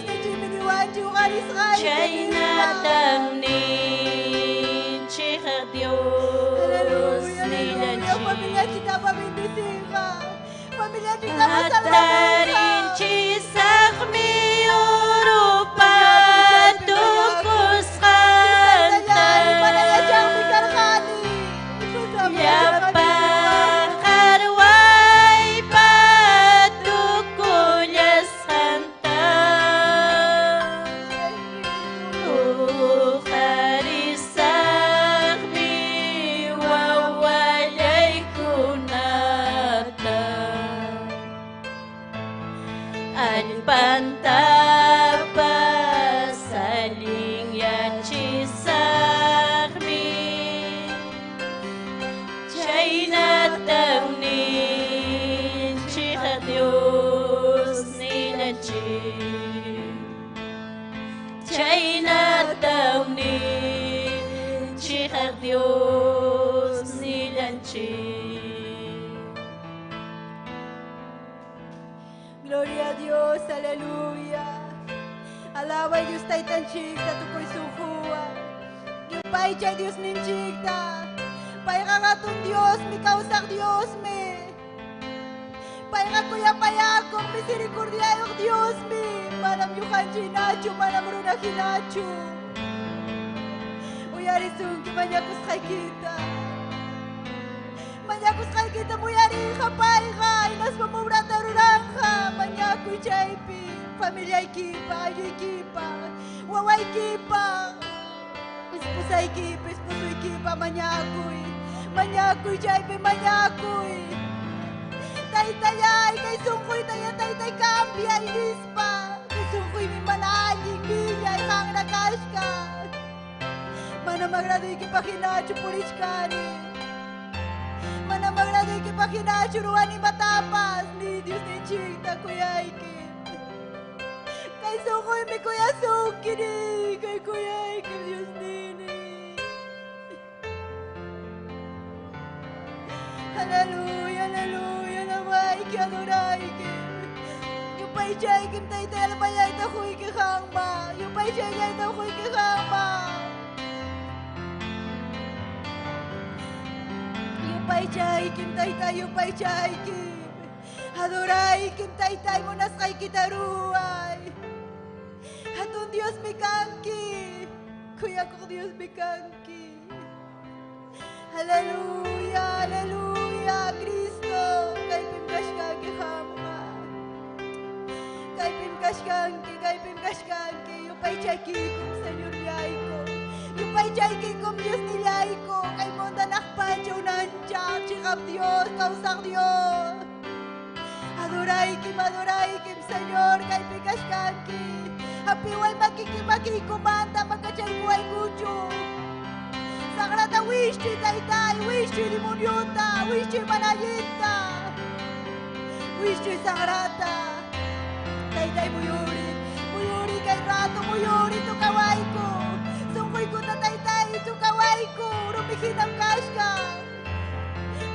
Dios ninchikmi niwanchik uqarisqayki. Chaynatam ninchik Dios Aleluya, aleluya. Familianchikta bendicinqa. Familianchikta salvamunqa. Hatarinchisaqmi urupa tukusqanta. Mana yachaqmi karqani. Llapa qarwaypa tukullasqanta. Uqarisaqmi wawallaykunata. Allpantapas allinyachisaqmi. Chaynatam ninchik Dios nillanchik. Chaynatam ninchik Dios nillanchik. Gloria a Dios, aleluya. Alaba Dios taytanchikta tukuy sunquwan. Yupaychay Dios ninchikta. Payqa hatun Diosmi, kawsaq Diosmi. Payqa kuyapayakuq, misericordiayuq Diosmi. Manam ñuqanchiknachu, manam runa hinachu. Uyarisunki mañakusqaykita. Mañakusqaykita uyarinqa payqa, hinaspa obrata ruranqa. Mañakuy chaypi, familiaykipa, aylluykipa, wawaykipa, esposaykipa, esposuykipa mañakuy. Mañakuy chaypi, mañakuy. Taytallay, kay sunquyta ya taytay cambiay nispa. Kay sunquymi mana allin millay qanra kashka. Manam agraduykipaq hinachu purichkani. Manam agraduykipaq hinachu ruwani imatapas, ni Dios ninchikta kuyayki. Kay sunquymi kuyasunki ni, kay kuyayki Dios nini. Aleluya, aleluya, alabayki, adorayki. Yupaychaykim taytay almallayta quyki qamman, yupaychayllayta quyki qamman. Yupaychaykim taytay, yupaychaykim. Adoraykim taytay, munasqaykita ruway. Hatun Diosmi kanki, kuyakuq Diosmi kanki. Aleluya, aleluya, Cristo, kaypim kashkanki qamqa. Kaypim kashkanki, kaypim kashkanki, yupaychaykikum, Señorllayku. Yupaychaykikum, Diosnillayku, kay mundanaq pacha unanchaq, chiqap Dios, kawsaq Dios. Adoraykim, adoraykim, Señor, kaypi kashkanki. Hapiway makiki makiykumanta makachaykuwaykuchu. Sagrada wischuy taytay, wischuy demoniota, wischuy mana allinta. Wischuy sagrata. Taytay muyuri, muyuri kay rato, muyuri tukawayku. Sunquykuta taytay tukawayku, rumihinam kashka.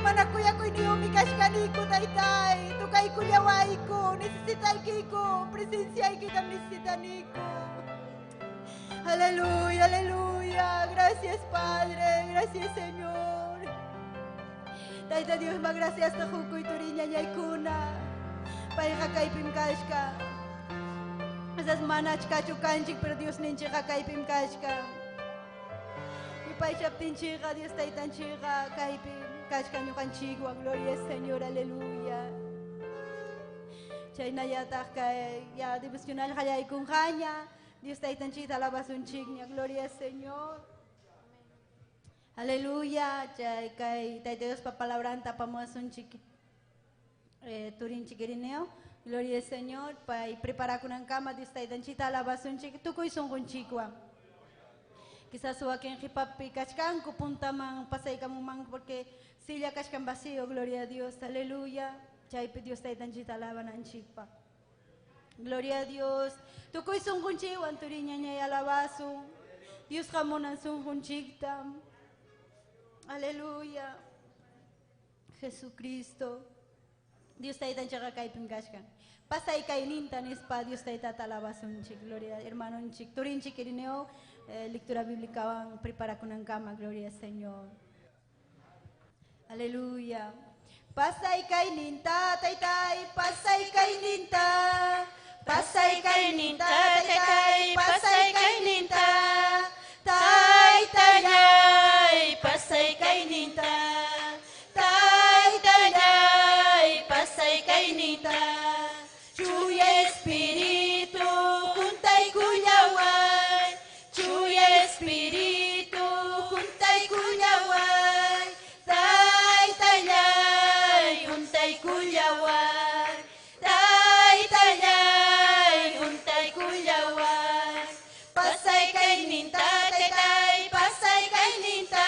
Mana kuyakuyniyuqmi kashkaniku taytay, tukaykullawayku, necesitaykiku, presenciaykitam necesitaniku. Aleluya, aleluya. Gracias, Padre. Gracias, Señor. Tayta Dios, ma gracias ta hukuy turiñañaykuna. Payqa kaypim kashka. Esas mana achkachu kanchik, pero Dios ninchikqa kaypim kashka. Yupaychaptinchikqa, Dios taytanchikqa kaypim kashka ñuqanchikwan. Gloria al Señor, aleluya. Chaynallataq kay ya devocional qallaykunqaña. Dios taytanchikta alabasunchikña. Gloria al Señor. Aleluya. Chay kay Tayta Diospa palabranta apamuwasunchik. Turinchik Irineo. Gloria al Señor. Pay preparakunankama Dios taytanchikta alabasunchik tukuy sunqunchikwan. Quizás wakin qipapi kachkanku puntaman pasaykamunman porque silla kachkan vacío. Gloria a Dios. Aleluya. Chaypi Dios taytanchikta alabananchikpa. Gloria a Dios. Tukuy sunqunchikwan turiñañay alabasun. Diosqa munan sunqunchikta. Aleluya. Jesucristo. Dios Taytanchikqa kaypim kachkan. Pasay kayninta nispa Dios Taytata alabasunchik. Gloria hermanonchik, turinchik Irineo, lectura bíblicawan preparakunankama. Gloria al Señor. Aleluya. Pasay kayninta, taytay, pasay kayninta. Pasay kayninta, taytay, pasay kayninta. Taytayay, pasay kayninta. Taytayay, pasay kayninta. Chuya Espiritu, juntay kullaway. Chuya Espiritu, juntay kullaway. Taytayay, juntay kullaway. Taytayay, juntay kullaway. Pasay kayninta, taytay, pasay kayninta.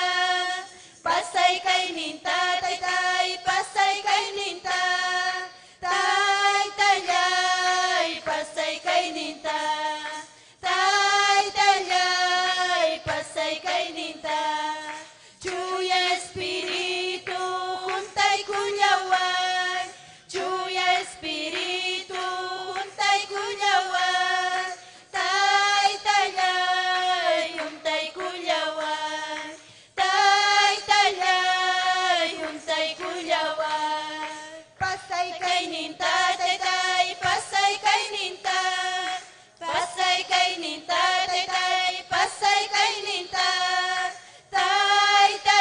Pasay kayninta, taytay, pasay kayninta. Taytayay, pasay kayninta. Taytayay, pasay kayninta. Chuya Espiritu, juntay kullaway. Chuya Espiritu, juntay kullaway. Taytayay, juntay kullaway. Taytayay, juntay kullaway. Pasay Kayninta, taytay, pasay kayninta. Pasay kayninta, taytay, pasay kayninta.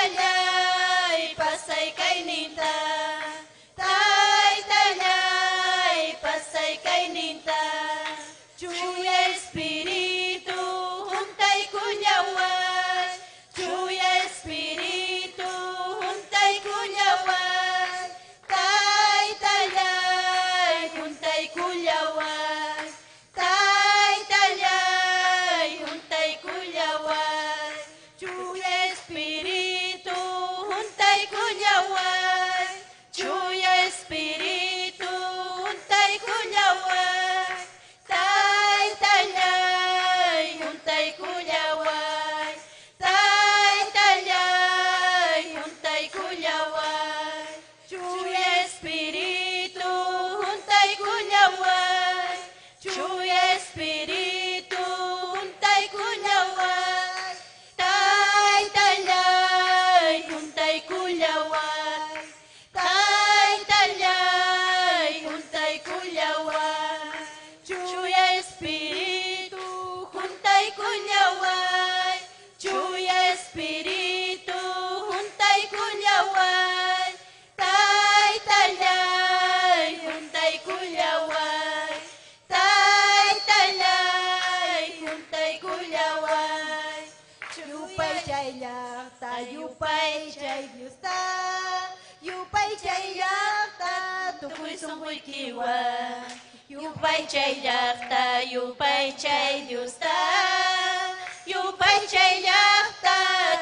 Taytayay, pasay kayninta. Taytayay, pasay kayninta. Chuya Espiritu, juntay kullaway. Chuya Espiritu, juntay kullaway. Taytayay, juntay kullaway. Taytayay, juntay kullaway. Chuya Espiritu, juntay kullaway. Chuya Espiritu, juntay kullaway. Taytayay, juntay kullaway. Taytayay, juntay kullaway. Chuya Espiritu, juntay kullaway. Chuya Espiritu, juntay kullaway. Taytayay, juntay kullaway. Taytayay, juntay kullaway. Chuya Espiritu, juntay kullaway. Chuya Espiritu, juntay kullaway. Taytayay, juntay kullaway. Taytayay, juntay kullaway. Yupay chay llaqta, yupay chay Diosta, yupay chay llaqta, Tukuy sunquykiwan. Yupay chay llaqta, yupay chay Diosta. Yupay chay llaqta,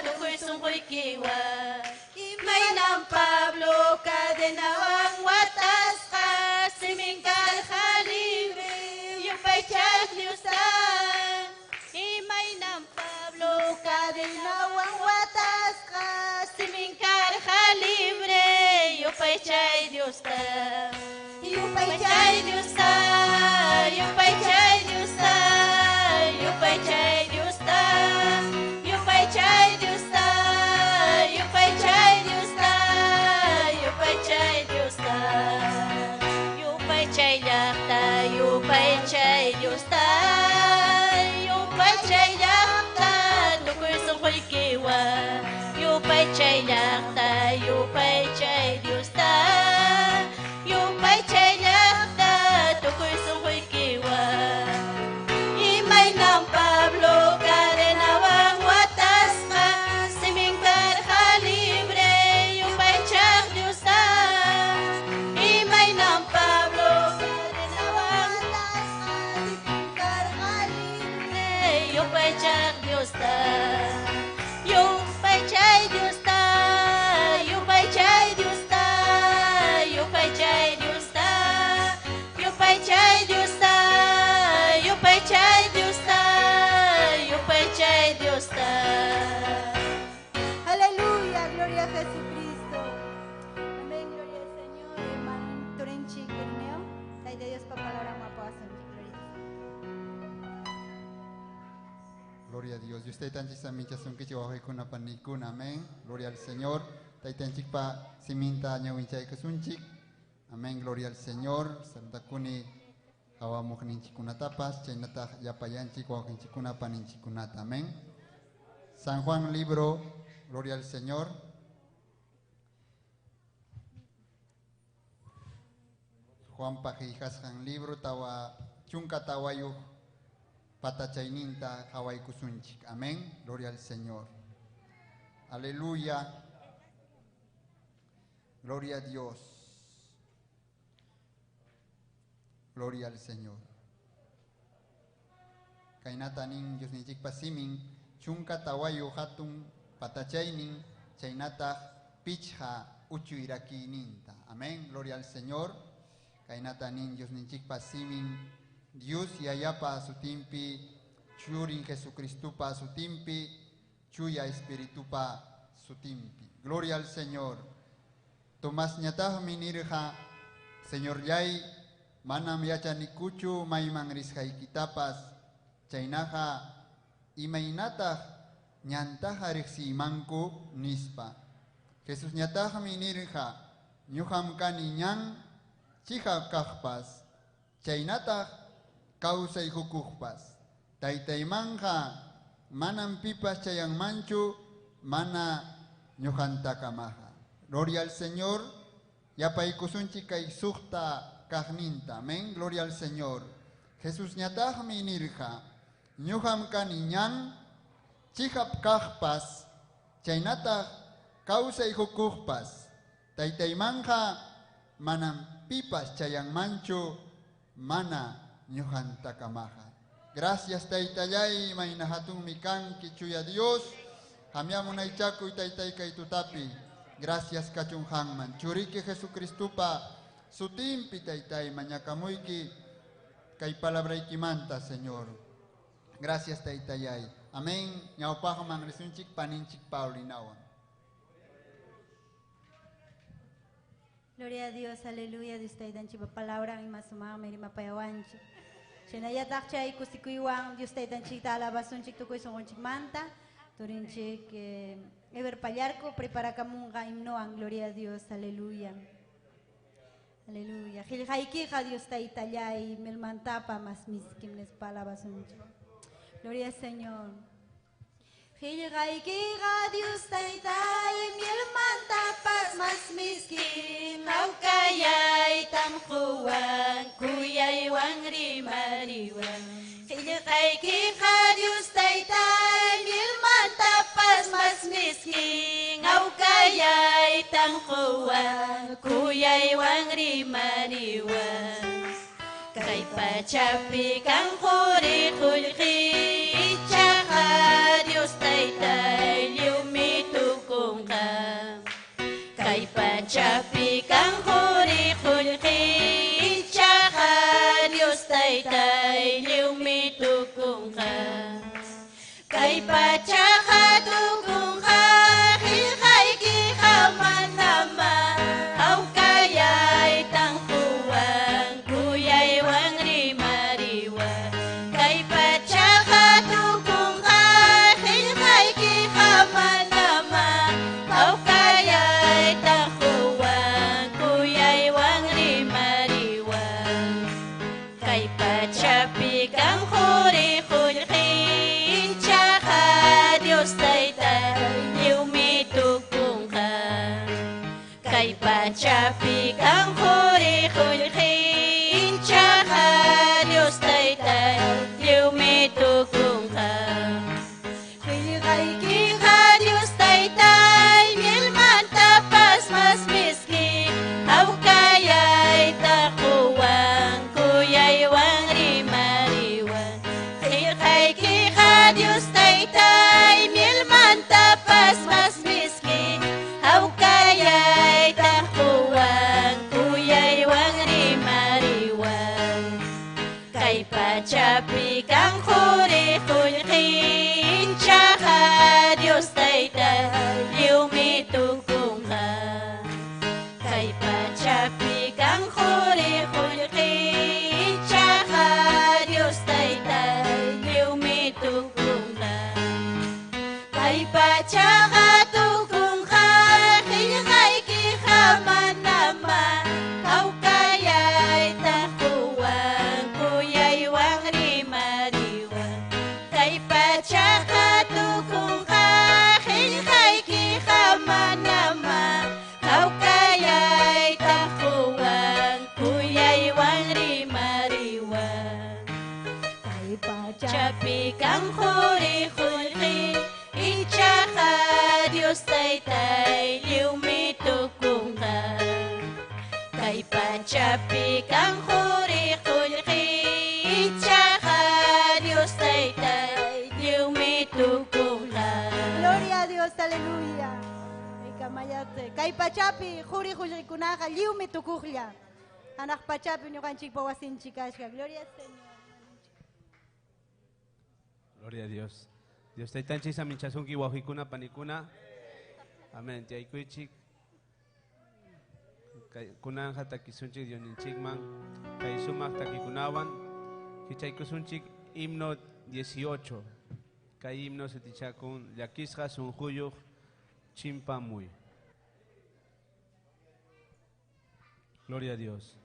tukuy sunquykiwan. Imaynam Pablo cadenawan watasqa, simin karqa libre, yupay chay Diosta. Imaynam Pablo cadenawan watasqa, simin karqa libre, yupay chay Diosta. Yupay Yupay chay chay Diosta, yupay chay Diosta, yupay chay Diosta, yupay chay Diosta, yupay chay Diosta, yupay chay Diosta. Yupay chay llaqta, yupay chay Diosta, yupay chay llaqta, tukuy sunquykiwan. Yupay chay llaqta, yupay chay Diosta, yupay chay llaqta, tukuy sunquykiwan. Imaynam Pablo cadenawan watasqa, simin karqa libre, yupay chay Diosta. Imaynam Pablo cadenawan watasqa, simin karqa libre, yupay chay Diosta. Yupay chay Diosta, yupay chay Diosta, yupay chay Diosta, yupay chay Diosta, yupay chay Diosta, yupay chay Diosta. Aleluya, gloria a Jesucristo. Amén, gloria al Señor, hermano. palabra mapawasunchik. Gloria a Dios. Dios taytanchik saminchasunkichik wawqiykuna paniykuna. Amén. Gloria al Señor. Taytanchikpa siminta ñawinchaykusunchik. Amén. Gloria al Señor. Saludakuni hawamuqninchikkunatapas chaynataq llapallanchik wawqinchikkuna paninchikkunata. Amén. San Juan libro, Gloria al Señor. Juanpa qillqasqan libro tawa chunka tawayuq patachayninta qhawaykusunchik. Amén. Gloria al Señor. Aleluya. Gloria a Dios. Gloria al Señor. Kaynata nin Diosninchikpa simin chunka tawayuq hatun patachaynin chaynataq pichqa uchuyrakiyninta. Amén. Gloria al Señor. Kaynata nin Diosninchikpa simin Dios yayapa sutinpi Churin Jesucristupa sutinpi Chuya Espiritupa sutinpi. Gloria al Señor. Tomásñataqmi nirqa, Señorllay, manam yachanikuchu mayman risqaykitapas, chaynaqa imaynataq ñantaqa riqsiymanku nispa. Jesusñataqmi nirqa, ñuqam kani ñan chiqap kaqpas, chaynataq kawsay hukuqpas. Taytaymanqa manam pipas chayanmanchu mana ñuqantakamaqa. Gloria al Señor. Yapaykusunchik kay suqta kaqninta. Amén. Gloria al Señor. Jesusñataqmi nirqa, ñuqam kani ñan chiqap kaqpas, chaynataq kawsay hukuqpas. Taytaymanqa manam pipas chayanmanchu mana ñuqantakamaqa. Gracias taytallay, mayna hatunmi kanki chuya Dios. Hamyamunaychakuy taytay kay tutapi. Gracias kachun hanman. Churiki Jesucristupa sutinpi taytay mañakamuyki kay palabraykimanta, Señor. Gracias taytallay. Amén. Ñawpaqman risunchik paninchik Paulinawan. Gloria a Dios, aleluya. Dios taytanchikpa palabra ima sumaqmi rimapayawanchik. Chaynallataq chay kusikuywan Dios taytanchikta alabasunchik tukuy sunqunchikmanta. Turinchik Eber Pallarco preparakamunqa himnowan. Gloria a Dios, aleluya. Aleluya. Qillqaykiqa Dios taytallay milmantapa mas miskim nispa alabasunchik. Gloria al Señor. Qillqaykiqa Dios taytay milmantapas mas miskim. Hawkayaytam quwan kuyaywan rimariwan. Qillqaykiqa Dios taytay milmantapas mas miskin. Hawkayaytam quwan kuyaywan rimariwan. Kay pachapi kan quri qullqi ichaqa Dios taytay lliwmi tukunqa. Kay pachapi kan quri qullqi ichaqa Dios taytay lliwmi tukunqa. Kay pachaqa tukunqa qillqaykiqa manama hawkayaytan quwan kuyaywan rimariwan. Kay pachaqa tukunqa qillqaykiqa manama hawkayaytan quwan kuyaywan rimariwan. Kay pachapi kan quri qullqi ichaqa Dios taytay lliwmi tukunqa. Kay pachapi kan quri qullqi ichaqa Dios taytay lliwmi tukunqa. Qillqaykiqa Dios taytay milmantapas mas miskin. Hawkayayta quwan kuyaywan rimariwan. Qillqaykiqa Dios taytay milmantapas mas miskin. Hawkayayta quwan kuyaywan rimariwan. Kay pachapi kan quri qullqi ichaqa Dios taytay lliwmi tukunqa. Kay pachapi kan quri qullqi ichaqa pachapi kan quri qullqi, ichaqa Dios taytay lliwmi tukunqa. Kay pachapi kan quri qullqi, ichaqa Dios taytay lliwmi tukunqa. Gloria a Dios, aleluya. Ikamayate. Kay pachapi quri qullqikunaqa lliwmi tukuqlla. Hanaq pachapi ñuqanchikpa wasinchik kashka. Gloria al Señor. Gloria a Dios. Dios taytanchik saminchasunki wawqikuna panikuna. Amén. Tiyaykuychik. Kunanja takisunchik Diosninchikman. Kay sumaq takikunawan. Kichaykusunchik himno 18. Kay himno sutichakun llakisqa sunquyuq chimpamuy. Gloria a Dios.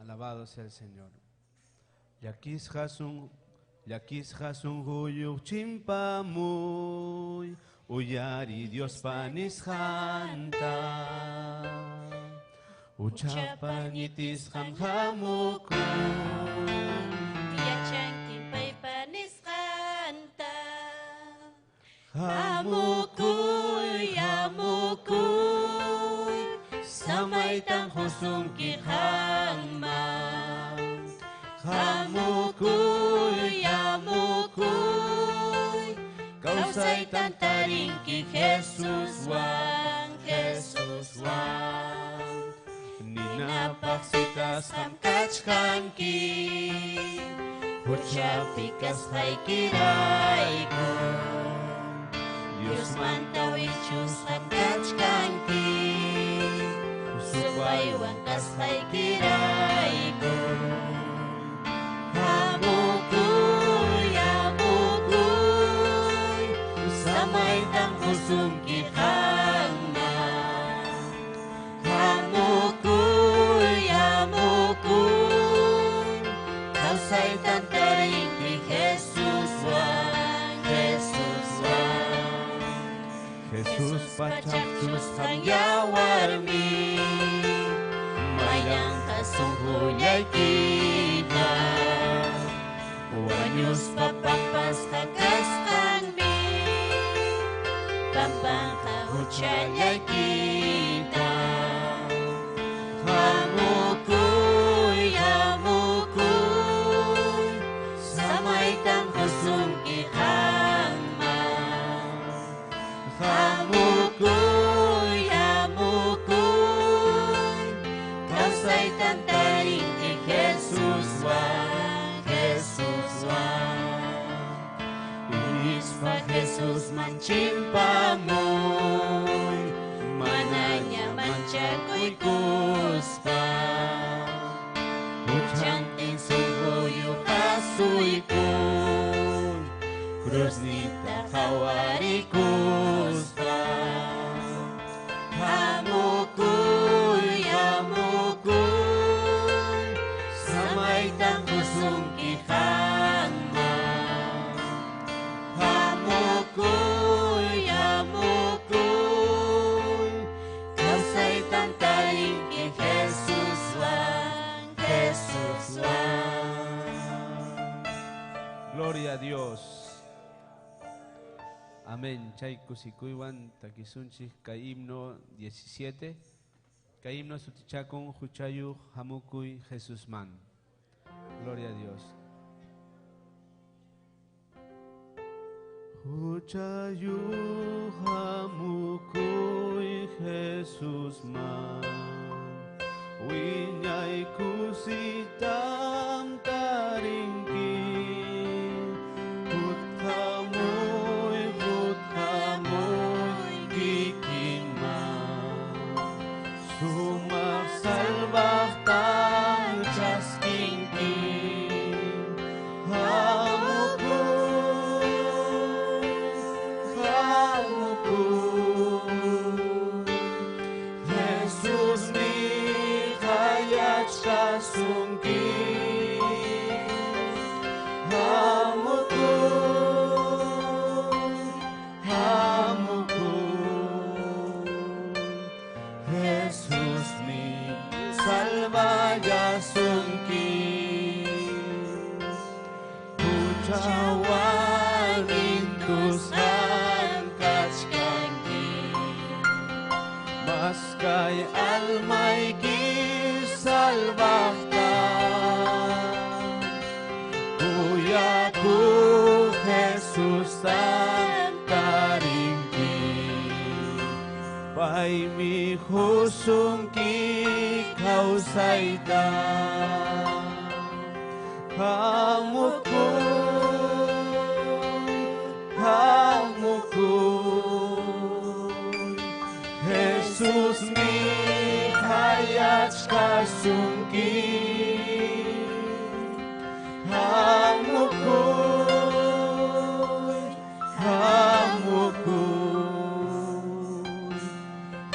Alabado sea el Señor. Llakisqa sunquyuq chimpamuy, uyari Diospa nisqanta. Huchapa ñitisqam hamukuy. Yachanki paypa nisqanta. Hamukuy, hamukuy, samaytan qusunki qanman. Hamukuy, hamukuy, kawsaytan tarinki Jesuswan, Jesuswan. Ninapaq sitasqam kachkanki, huchapi kasqaykirayku. Diosmanta wichusqam kachkanki, supaywan kasqaykirayku. Hamukuy, hamukuy, samaytan qusunki qanman. Hamukuy, hamukuy, kawsaytan tarinki Jesuswan, Jesuswan. Jesuspa chaqchusqan yawarmi, mayanqa sunqullaykita. Wañuspa pampasqa kasqanmi, pampanqa huchallaykita. Hamukuy, hamukuy, samaytan qusunki qanman. Hamukuy, hamukuy, kawsaytan tarinki Jesuswan, Jesuswan. Ispa Jesusman chimpamuy, manaña manchakuykuspa. Huchantin sunquyuq asuykuy, cruznita qhawarikuspa. Hamukuy, hamukuy, samaytan qusunki qanman. Hamukuy, hamukuy, kawsaytan tarinki Jesuswan, Jesuswan. Gloria a Dios. Amén. Chay kusikuywan takisunchik kay himno 17. Kay himno sutichakun huchayuq hamukuy Jesusman. Gloria a Dios. Huchayuq hamukuy Jesusman. Wiñay kusitam tarinki. Huthamuy, huthamuy kikinman. Sumaq salvaqtan chaskinki. Hamukuy, hamukuy, Jesusmi qayachkasunki. Hamukuy, hamukuy, Jesusmi salvayasunki. Huchawan intusqam kachkanki, maskay almayki salvaqta. Kuyakuq Jesustam tarinki, paymi qusunki kawsayta. Hamukuy, hamukuy, Jesusmi qayachkasunki. Hamukuy, hamukuy,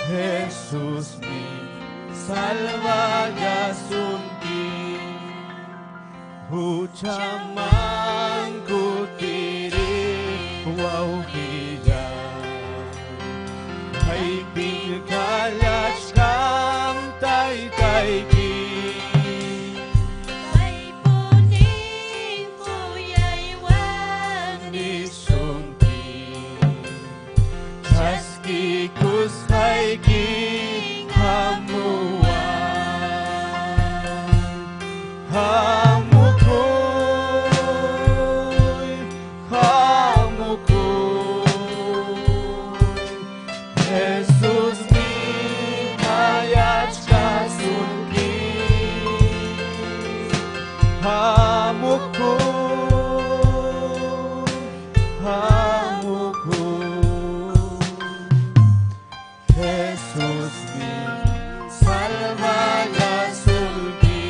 Jesusmi salvayasunki. Huchaman kutiri wawqilla, kaypim kallachkan taytayki. Paypunin kuyaywan Nisunki, chaskikusqayki hamuwan. Hamukuy, hamukuy, Jesusmi qayachkasunki. Hamukuy, hamukuy, Jesusmi salvayasunki.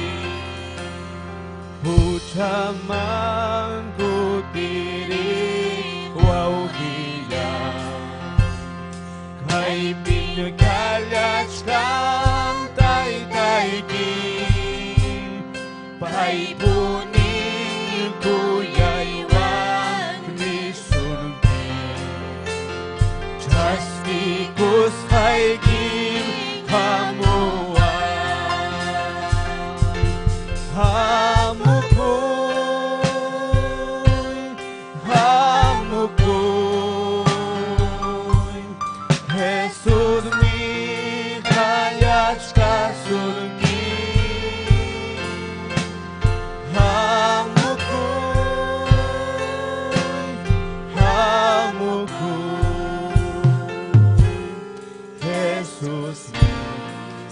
Huchaman kutiri wawqilla, kaypim kallachkan taytayki. Paypunin kuyaywan nisunki, chaskikusqaykim hamuwan. Hamukuy, hamukuy, Jesusmi qayachkasunki. Hamukuy, hamukuy, Jesusmi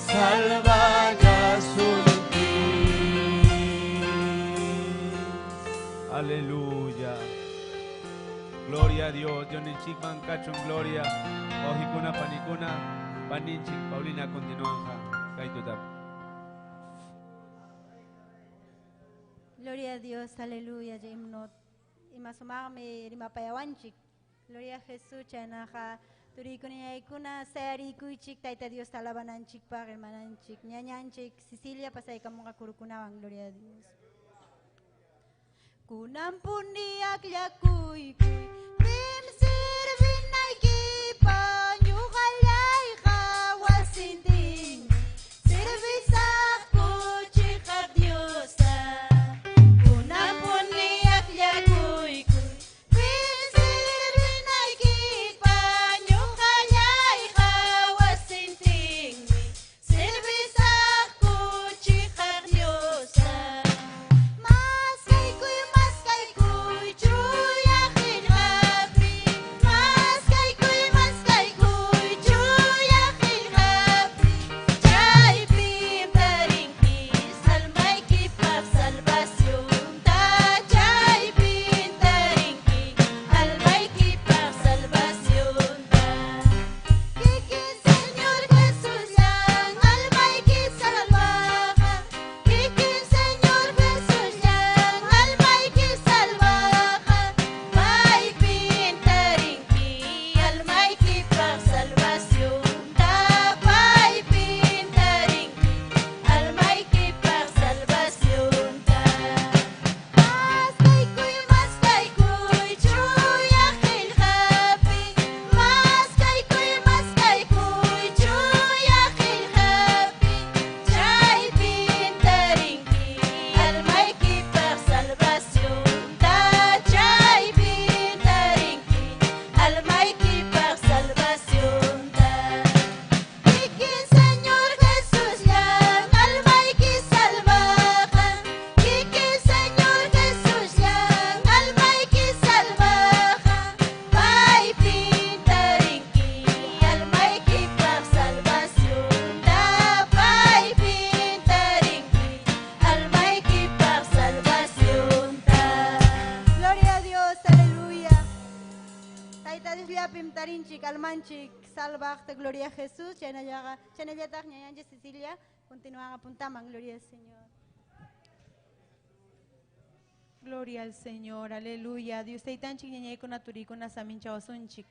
salvayasunki. Aleluya. Gloria a Dios. Diosninchikman kachun gloria. Wawqikuna panikuna paninchik Paulina continuanja. Kaytutap. Gloria a Dios, aleluya. Himno imasumaqmi rimapayawanchik. Gloria a Jesús, chaynaqa turikunaykuna sayarikuychik Tayta Dios alabananchikpaq hermananchik ñañanchik Cecilia pasaykamunqa kurukunawan. Gloria a Dios. Kunan puni akllakuykuy pim sirvinaykipaq ñuqallayqa wasintinmi servisaqku chiqap Diosta. Kunan puni akllakuykuy pim sirvinaykipaq ñuqallayqa wasintinmi servisaqku chiqap Diosta. Maskaykuy, maskaykuy, chuya qillqapi. Maskaykuy, maskaykuy, chuya qillqapi. Tarinchik, almanchik, salvaqta, gloria a Jesús. Chaynallaqa, chaynallataq ñañanchik Cecilia, continúan apuntaman, gloria al Señor. Gloria al Señor, aleluya. Dios taytanchik ñañaykuna turikuna saminchawasunchik.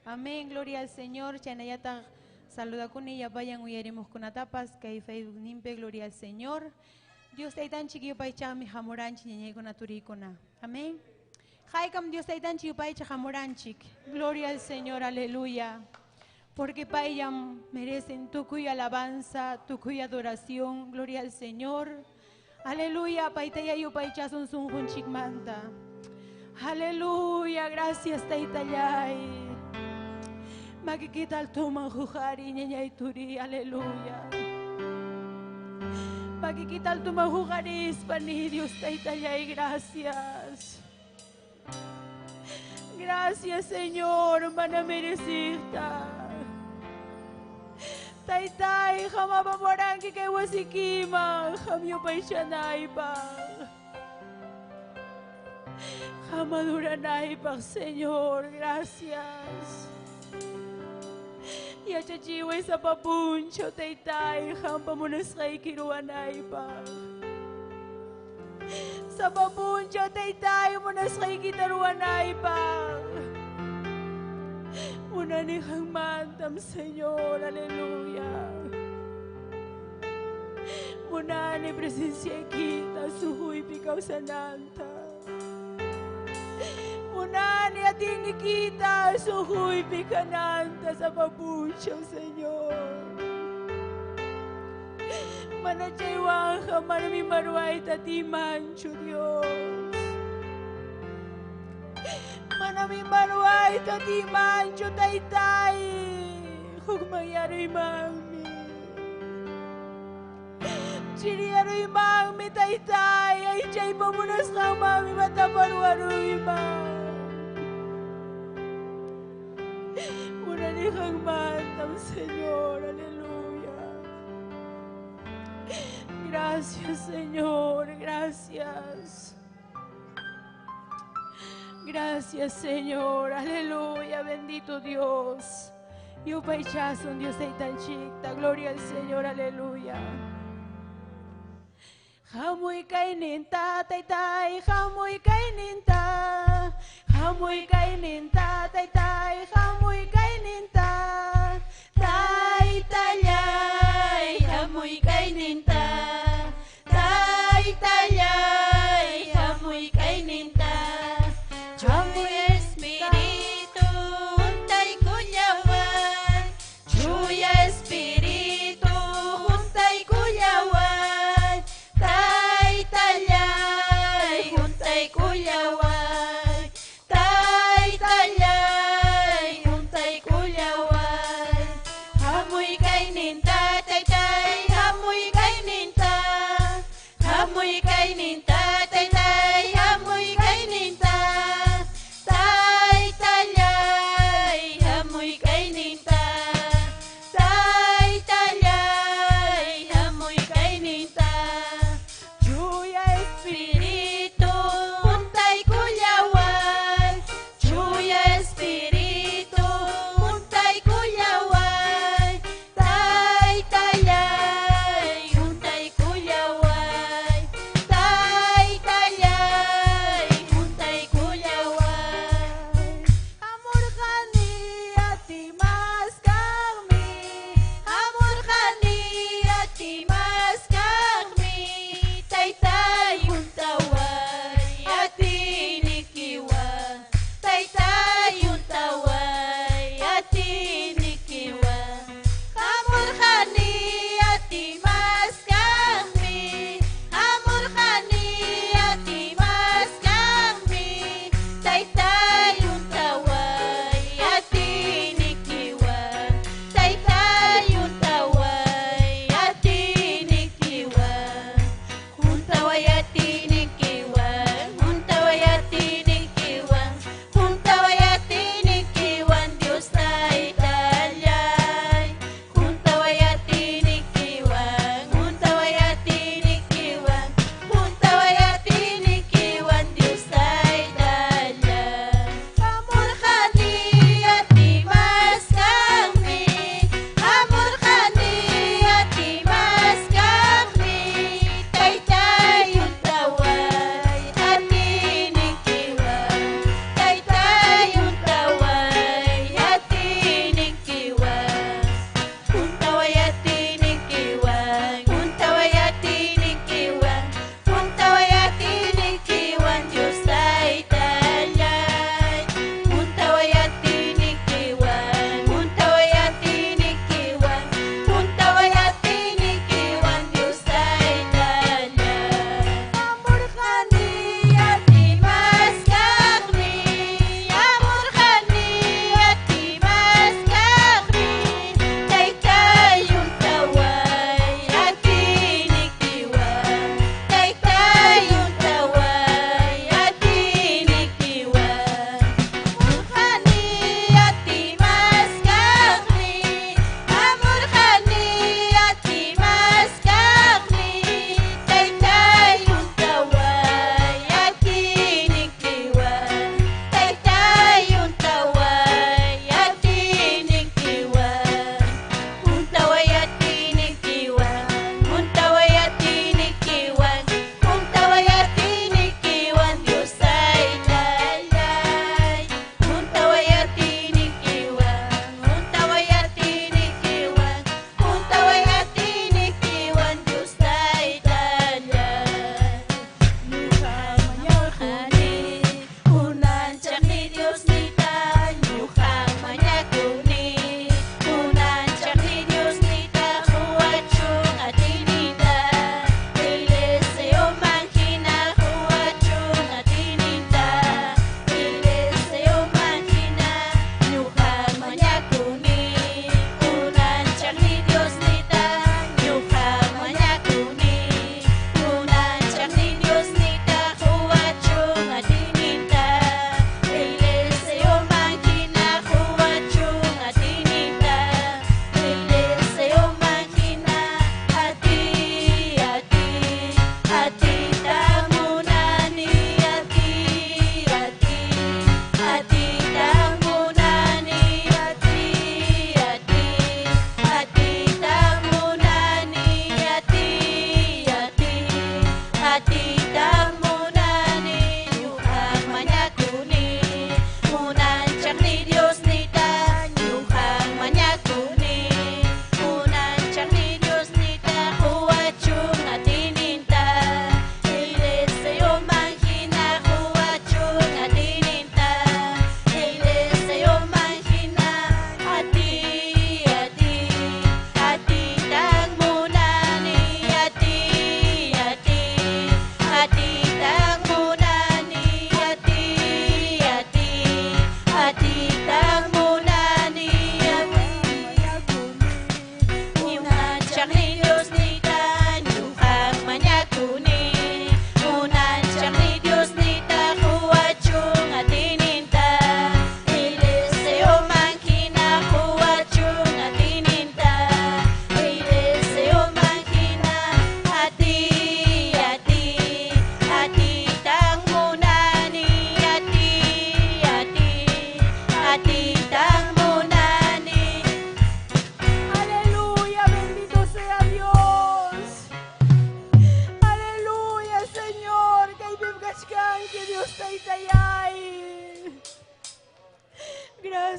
Amén, gloria al Señor. Chaynallataq saludakuni llapayan uyarimuqkunatapas kay Facebook nimpe, gloria al Señor. Dios taytanchik yupaychaqmi hamuranchik ñañaykuna turikuna. Amén. Haykam Dios taytanchik yupaychaq hamuranchik. Gloria al Señor, aleluya. Porque payam merecen tukuy alabanza, tukuy adoración, gloria al Señor. Aleluya, paytaya yupaychasun sunqunchikmanta. Aleluya, gracias taytallay. Makikita altuman huqari ñañay turi, aleluya. Makikita altuman huqarispa ni Dios taytallay, gracias. Gracias, Señor, mana merecirta. Taytay, hamapamuranki kay wasikiman, qam yupaychanaypaq. Hamaduranaypaq, Señor, gracias. Yachachiway sapa punchaw, taytay, qampa munasqayki ruwanaypaq. Sapa punchaw, taytay, munasqaykita ruwanaypaq. Munani qanmantam, Señor, aleluya. Munani presenciaykita sunquypi kawsananta. Munani atiyniykita sunquypi kananta sapa punchaw, Señor. Mana chaywanqa manam ima ruwayta atiymanchu, Dios. Manam ima ruwayta atiymanchu, taytay. Hukmanyaruymanmi. Chiriyaruymanmi, taytay. Aychaypa munasqanmanmi imatapas ruwaruyman. Munani qanmantam, Señor, aleluya. Gracias, Señor, gracias. Gracias, Señor, aleluya, bendito Dios. Yupaychasun Dios taytanchikta, gloria al Señor, aleluya. Hamuy kayninta, taytay, hamuy kayninta. Hamuy kayninta, taytay, hamuy kayninta. Taytallay, hamuy kayninta. Taytallay, hamuy kayninta. Hamuy Espíritu, huntaykullaway. Chuya Espíritu, huntaykullaway. Taytallay, huntaykullaway. Taytallay, huntaykullaway. Hamuy kayninta, taytay, hamuy kayninta. Hamuy kayninta.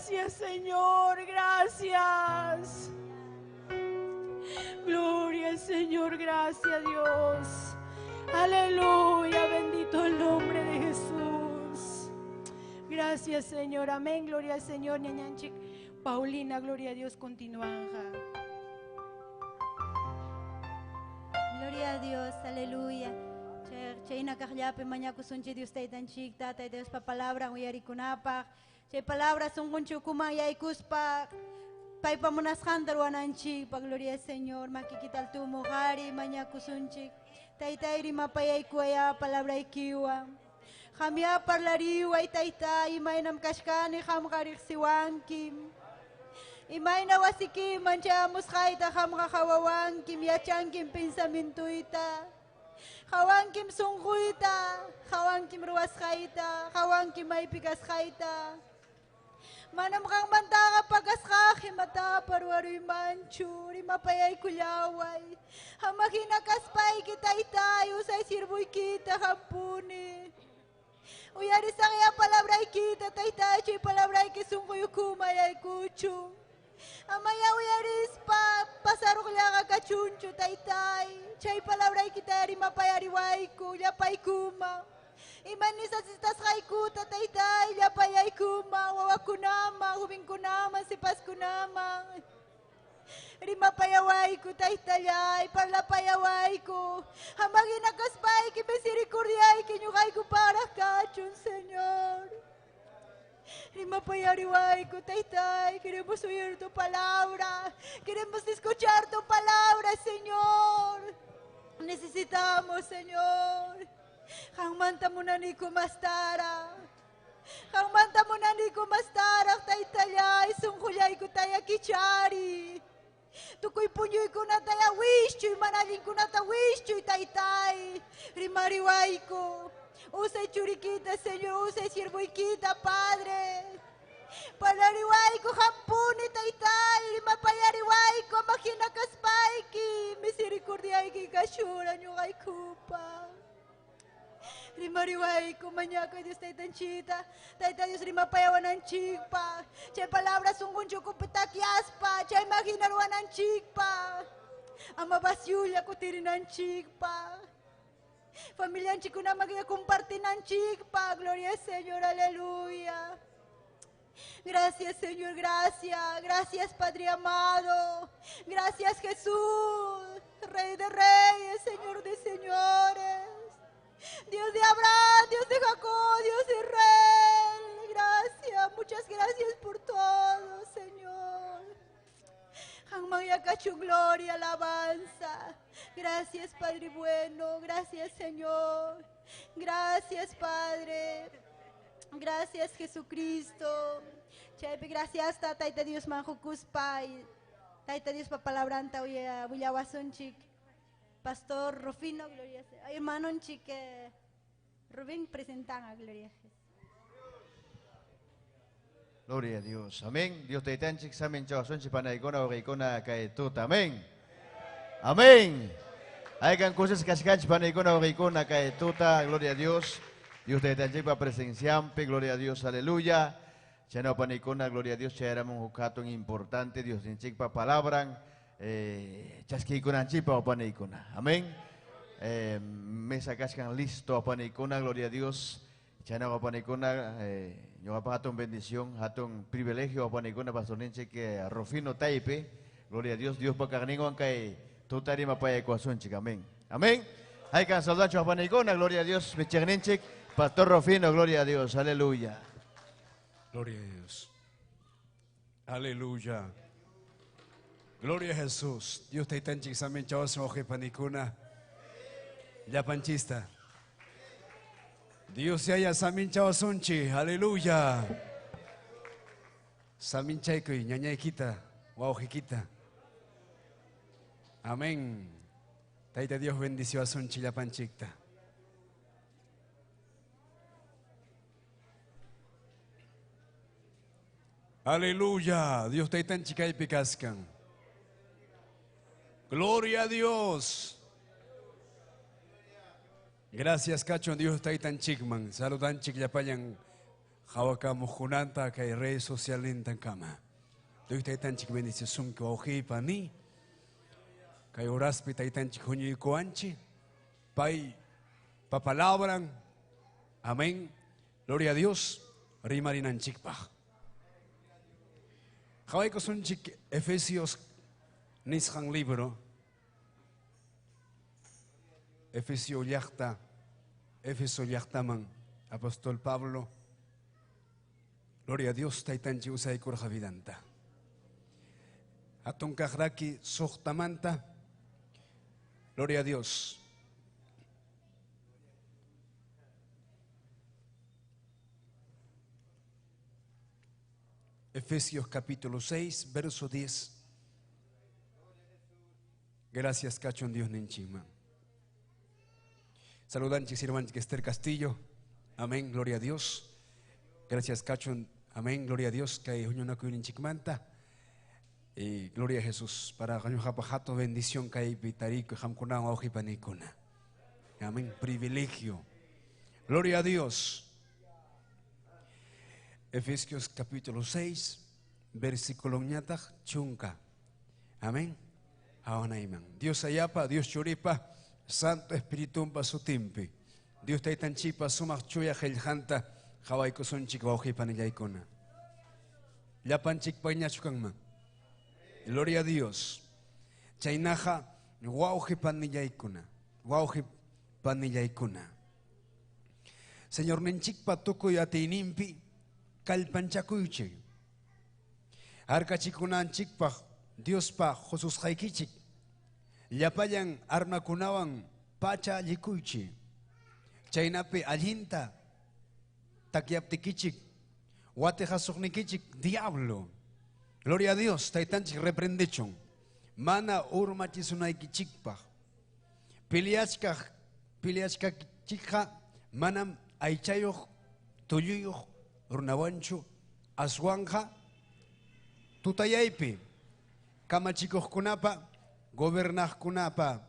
Gracias, Señor, gracias. Gloria al Señor, gracias Dios. Aleluya, bendito el nombre de Jesús. Gracias, Señor. Amén, gloria al Señor. Ñañanchik. Paulina, gloria a Dios, continúa. Gloria a Dios, aleluya. Chayna kaqllapi mañakusunchik Dios taytanchikta, Tayta Diospa palabran uyarikunapaq. Chay palabra sunqunchikkuman yaykuspa paypa munasqanta ruwananchikpaq, gloria al Señor. Makikita altumuq ari mañakusunchik. Taytay rimapayaykuwaya palabraykiwan. Qamya parlariway taytay, imaynam kashkani qamqa riqsiwankim. Imayna wasikiman chayamusqayta qamqa hawawankim, yachankim pensamientuyta. Hawankim sunquyta, hawankim ruwasqayta, hawankim maypi kasqayta. Manam qanmantaqa pakasqaq imatapa ruwaruymanchu, rimapayaykullaway. Ama hina kaspayki taytay, usay sirvuykita hampuni. Uyarisaqya palabraykita taytay, chay palabrayki sunquyukuma yaykuchu. Amaya uyarispa pasaruqllaqa kachunchu taytay. Chay palabraykita rimapayariwayku, llapaykuma. Imanisasistasqaykuta taytay, llapayaykuma, wawakunama, jovenkunama, sipaskunama. Rimapayawayku taytallay, parlapayawayku. Ama hina kaspayki misericordiayki ñuqayku paraq kachun, Señor. Rimapayariwayku taytay, queremos oír tu palabra, queremos escuchar tu palabra, Señor. Necesitamos, Señor. Qanmanta munaniku mastara. Qanmanta munaniku mastara, taytallay, sunqullayku tayakichari. Tukuy puñuykunata ya wischuy, mana allinkunata wischuy, taytay. Rimariwayku. Usay churikita, Señor, usay siervoykita, Padre. Parlariwayku, hampuni, taytay, rimapayariwayku, ama hina kaspayki, misericordiayki kashura ñuqaykupa. Rimariwayku, mañakuy Dios taytanchita, Tayta Dios rimapayawananchikpa, chay palabra sunqunchukupi takyaspa, chay imaginaruwananchikpa, ama vasyulla kutirinanchikpa. Familianchikkunaman compartinanchikpa, gloria al Señor, aleluya. Gracias, Señor, gracias. Gracias, Padre amado. Gracias, Jesús, Rey de reyes, Señor de señores. Dios de Abraham, Dios de Jacob, Dios de Israel. Gracias, muchas gracias por todo, Señor. Qanman gloria, alabanza. Gracias, Padre bueno. Gracias, Señor. Gracias, Padre. Gracias, Jesucristo. Chaypi gracias, Tayta Dios manjukuspay. Tayta Dios pa palabranta willawasunchik. Pastor Rufino, gloria a Hermano chique Rubén presentan a gloria a Jesús. Gloria a Dios. Amén. Dios taytanchik samin chawasunchik panaykuna wawqiykuna kay tuta. Amén. Amén. Haykan kusisqa kachkanchik panaykuna wawqiykuna kay tuta. Gloria a Dios. Dios taytanchikpa presenciampi. Gloria a Dios. Aleluya. Chayna panaykuna, gloria a Dios. Chayaramun huk hatun importante. Diosninchikpa palabran. Chaskiykunanchikpa panaykuna. Amén. Mesa kachkan listo panaykuna. Gloria a Dios. Chayna panaykuna. Ñuqapaq hatun bendición, hatun privilegio panaykuna pastorninchik Rufino Taipe. Gloria a Dios, Diospa kaqninwan kay tuta rimapayaykuwasunchik. Amén. Amén. Haykan saludanchik panaykuna, gloria a Dios, michiqninchik, Pastor Rufino, gloria a Dios, aleluya. Gloria a Dios. Aleluya. Gloria a Jesús. Dios taytanchik saminchawasun wawqi panikuna. Llapanchista. Dios yaya saminchawasunchik. Aleluya. Saminchaykuy ñañaykita, wawqikita. Amén. Tayta Dios bendiciwasunchik llapanchikta. Aleluya. Dios taytanchik kaypi kaskan. Gloria a Dios. Gracias, kachun Dios taytanchikman. Saludanchik llapallan Qhawakamuqkunanta kay redes socialnintankama. Dios taytanchik bendicisunki wawqiypa ni. Kay horaspi taytanchik huñuykuwanchik. Pay pa palabran. Amén. Gloria a Dios. Rimarinanchikpaq. Qhawaykusunchik Efesios nisqan libro. Efesio llaqta, Efeso llaqtaman apóstol Pablo. Gloria a Dios, taytanchik usaykurqa vidanta. Hatun kaqraki suqtamanta. Gloria a Dios. Efesios capítulo 6, verso 10. Gracias, kachun Diosninchikman. Saludanchik, sirvanchik Esther Castillo. Amén, gloria a Dios. Gracias, kachun. Amén, gloria a Dios. Kay huñunakuyninchikmanta. Y gloria a Jesús. Para ñuqapa hatun bendición kaypi tarikuy qamkunawan wawqipanikuna. Amén, privilegio. Gloria a Dios. Efesios capítulo 6, versículo ñataq chunka. Amén. Awanayman. Dios ayapa, Dios churipa, Santo Espiritumpa sutinpi. Dios taytanchikpa sumaq chuya qillqanta qhawaykusunchik wawqipanillaykuna. Llapanchikpa ñachu kanman. Gloria a Dios. Chaynaqa wawqipanillaykuna, wawqipanillaykuna. Señorninchikpa tukuy atiyninpi kallpanchakuychik. Harkachikunanchikpaq Diospa qususqaykichik. Llapallan armakunawan pacha llikuychik. Chaynapi allinta takyaptikichik watiqasuqnikichik diablo. Gloria a Dios, taytanchik reprendechun. Mana urmachisunaykichikpaq. Peleachkaq peleachkachikqa manam aychayuq tulluyuq runawanchu aswanqa tutayaypi kamachikuqkunapa gobernaqkunapa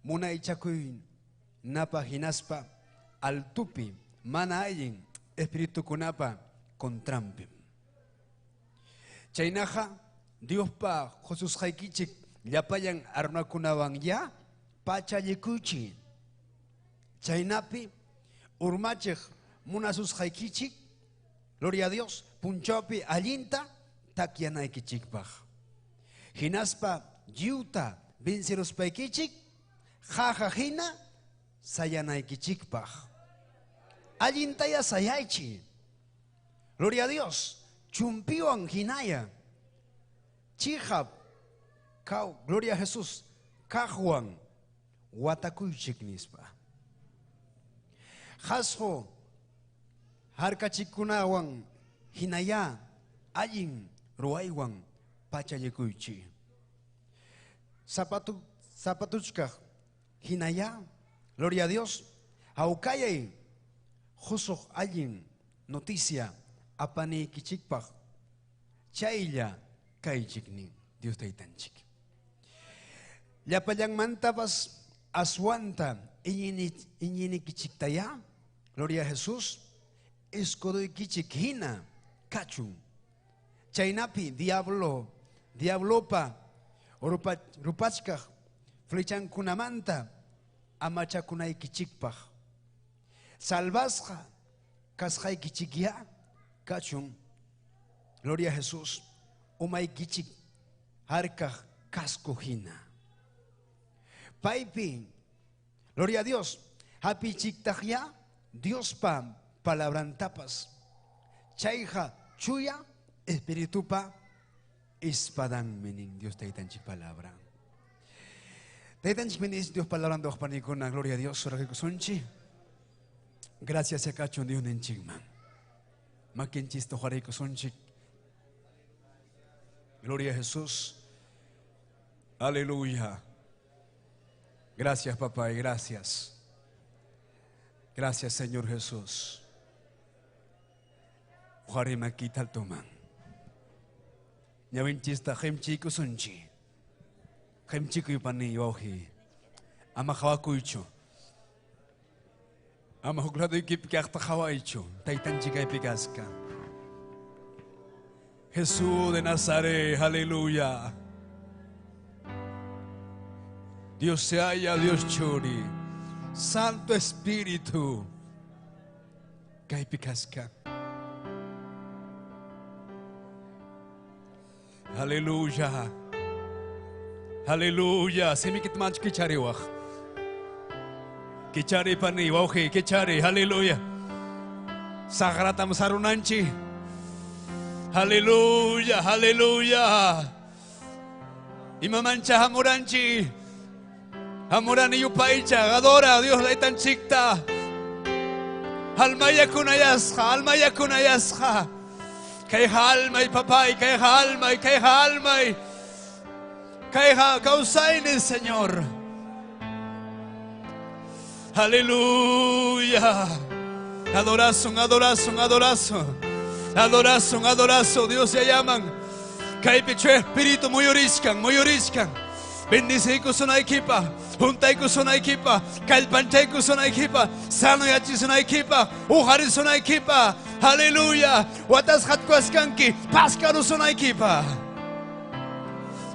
munaychakuynapa hinaspa altupi mana allin espiritukunapa contranpi. Chaynaqa Diospa qususqaykichik llapallan armakunawan ya pachallikuychik. Chaynapi urmachiq munasusqaykichik, gloria a Dios, punchawpi allinta takyanaykichikpaq. Hinaspa lliwta venceruspaykichik, qaqa hina sayanaykichikpaq. Allintaya sayaychik. Gloria a Dios, chumpiwan hinaya. Chiqap, kaw, gloria a Jesús, kaqwan watakuychik nispa. Qhasqu harkachikunawan hinaya allin ruwaywan pachallikuychik. Zapatu zapatuchkaq hinaya, gloria a Dios, hawkayay qusuq allin noticia apanaykichikpaq chaylla kaychik nin Dios taytanchik. Llapallanmantapas aswanta iñiynikichiktayá, gloria a Jesús, escuduykichik hina kachun. Chaynapi diablo, diablopa rupachkaq flechankunamanta amachakunaykichikpaq. Salvasqa kasqaykichikyá kachun, gloria a Jesús, umaykichik harkaq casco hina. Paypi, gloria a Dios, hapichiktaqya Diospa palabrantapas. Chayqa chuya espiritupa espadanmi nin Dios taytanchik palabra. Taytanchik bendice Dios palabranta waqpanikuna, gloria a Dios, oraqikusunchik. Gracias kachun Dios ninchikman. Makinchista huqariykusunchik. Gloria a Jesús. Aleluya. Gracias, papá, y gracias. Gracias, Señor Jesús. Huqariy makita altoman. Ñawinchista qimchiykusunchik. Qimchikuy pani wawqi. Ama qhawakuychu. Ama huk laduykipi kaqta qhawaychu, taytanchik kaypi kasqa. Jesús de Nazaret, aleluya. Dios se halla, Dios churi. Santo Espíritu. Kaypi kasqa. Aleluya. Aleluya. Simikit manch kichariwaq. Kichari pani, wawqi, kichari, aleluya. Saqratam sarunanchik. Aleluya, aleluya. Imamancha hamuranchi. Hamurani yupaycha, adora a Dios taytanchikta. Almaya kunayasqa, almaya kunayasqa. Kay almay papay, kay almay, kay almay. Kay kawsayni, Señor. Aleluya. Adorazo, adorazo, adorazo. Adorazo, adorazo. Dios se llaman. Kaypi chu espíritu muyuriskan, muyuriskan. Bendiciyku sunaykipaq, juntayku sunaykipaq, kallpanchayku sunaykipaq, sanoyachi sunaykipaq, uqari sunaykipaq. Aleluya. Watasqat kaskanki, paskaru sunaykipaq.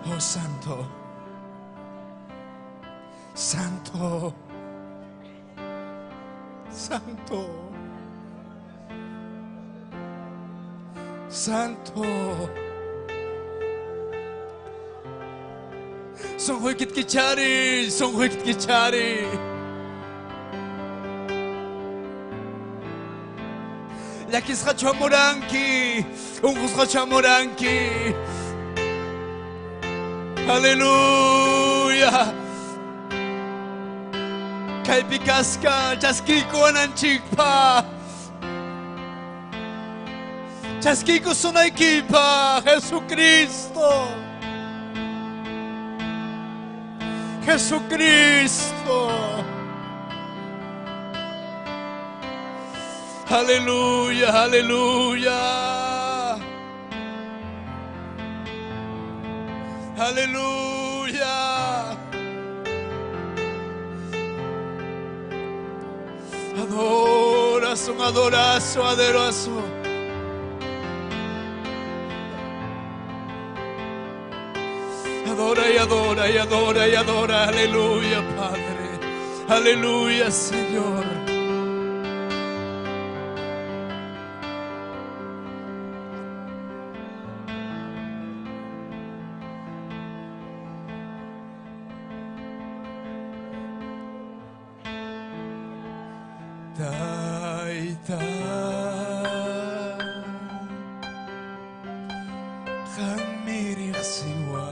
Oh Santo. Santo. Santo. Santo. Sunquykita kichari, sunquykita kichari. Llakisqachu hamuranki, unqusqachu hamuranki. Aleluya. Kaypi kasqa chaskiykuwananchikpaq. Chaskiykusunaykipaq, Jesucristo. Jesucristo. Aleluya, aleluya. Aleluya. Adorazo, adorazo, adorazo. Adora y adora y adora y adora. Aleluya, Padre. Aleluya, Señor. Tayta, qammi riqsiwanki,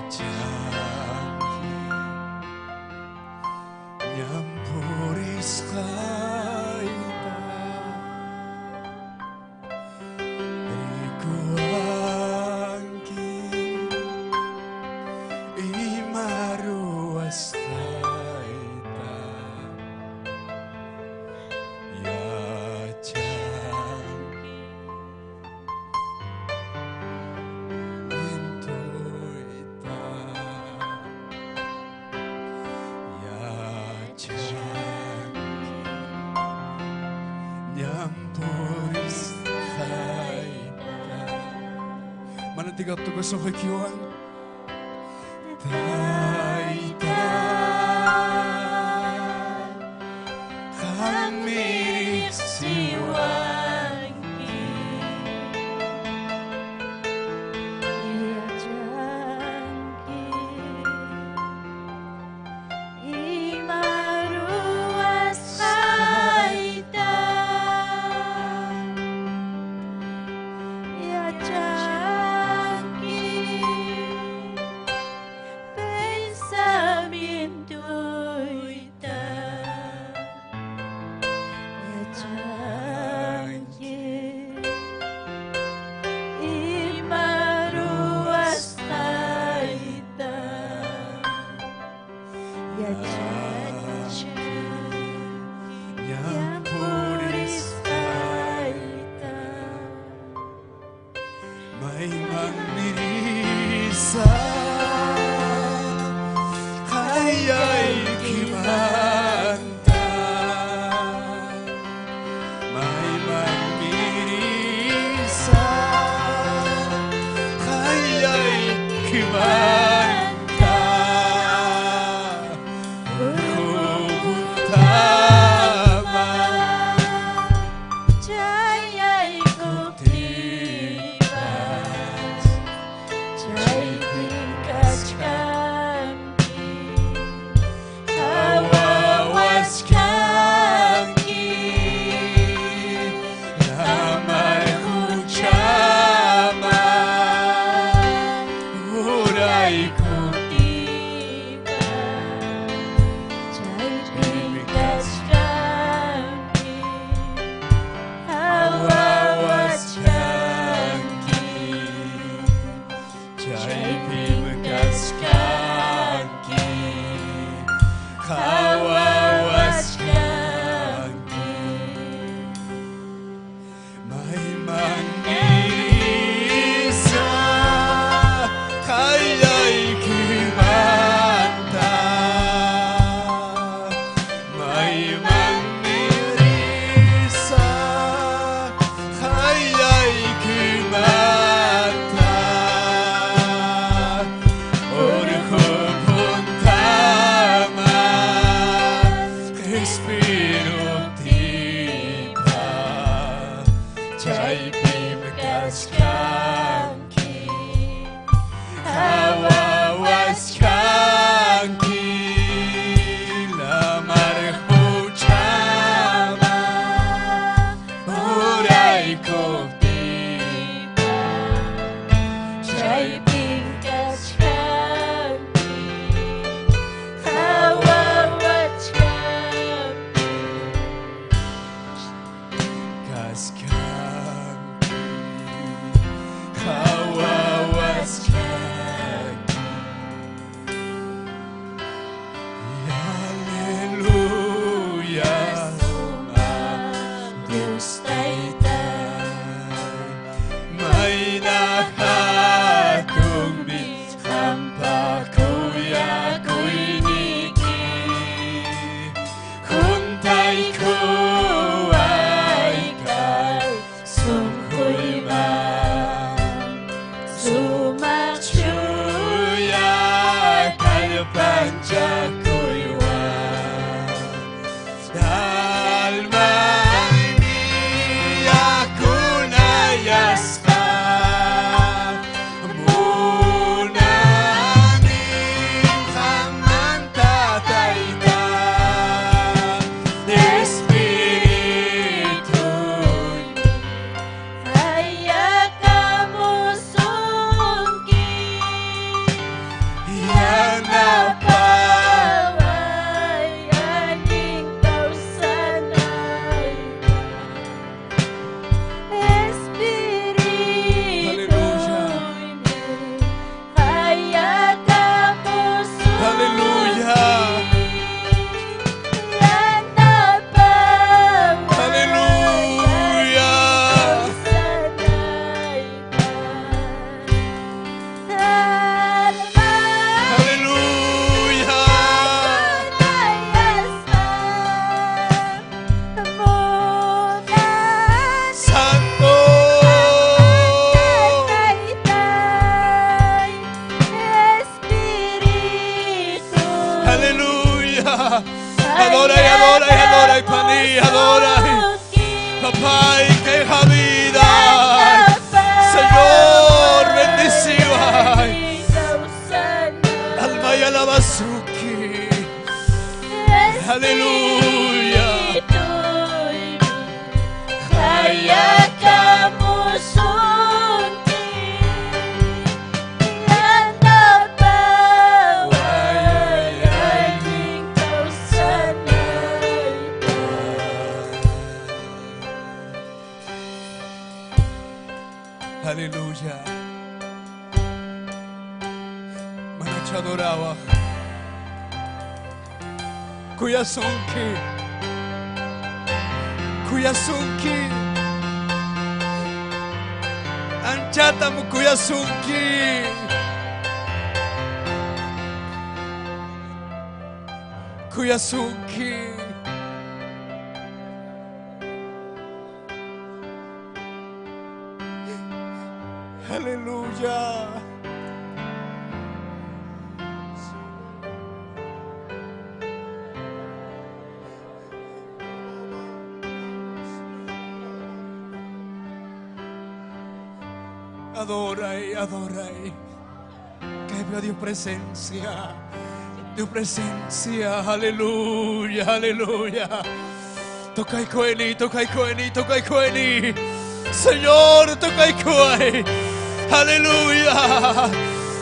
yachanki ñan purisqayta, rikuwanki ima ruwasqayta, yachanki vientuyta, yachanki ñan purisqayta. Mana tigaptuko sunquykiwan. Tayta, qammi riqsiwanki, Yachanki ima ruwasqayta, yachanki pensamientoyta, yachanki ima ruwasqayta, yachanki ñan purisqayta. Maymanmi risaq, Manchakuywan Almaymi yakunayasqa Munani qammanta Tayta Espirituy Hayakamusunki Yanapaway Yanapaway allin kawsanaypaq Aleluya. Espirituymi hayakamusunki Aleluya. Yanapaway Aleluya. kawsanaypaq Alma Aleluya. Santo. Aleluya. Adora y adora y adora y paní, adora. Papá y que vida. Señor, bendecido. Alma y alabazuki. Aleluya. Hayakamusunki Yanapaway allin kawsanaypaq Aleluya. Manacho adoraba. Kuyasunki. Kuyasunki. Anchatam kuyasunki. Kuyasunki. Aleluya. Adora y adora y que vea Dios presencia. Dios presencia. Aleluya, aleluya. Toca y coeni, toca y coeni, toca y coeni. Señor, toca y coeni. Aleluya.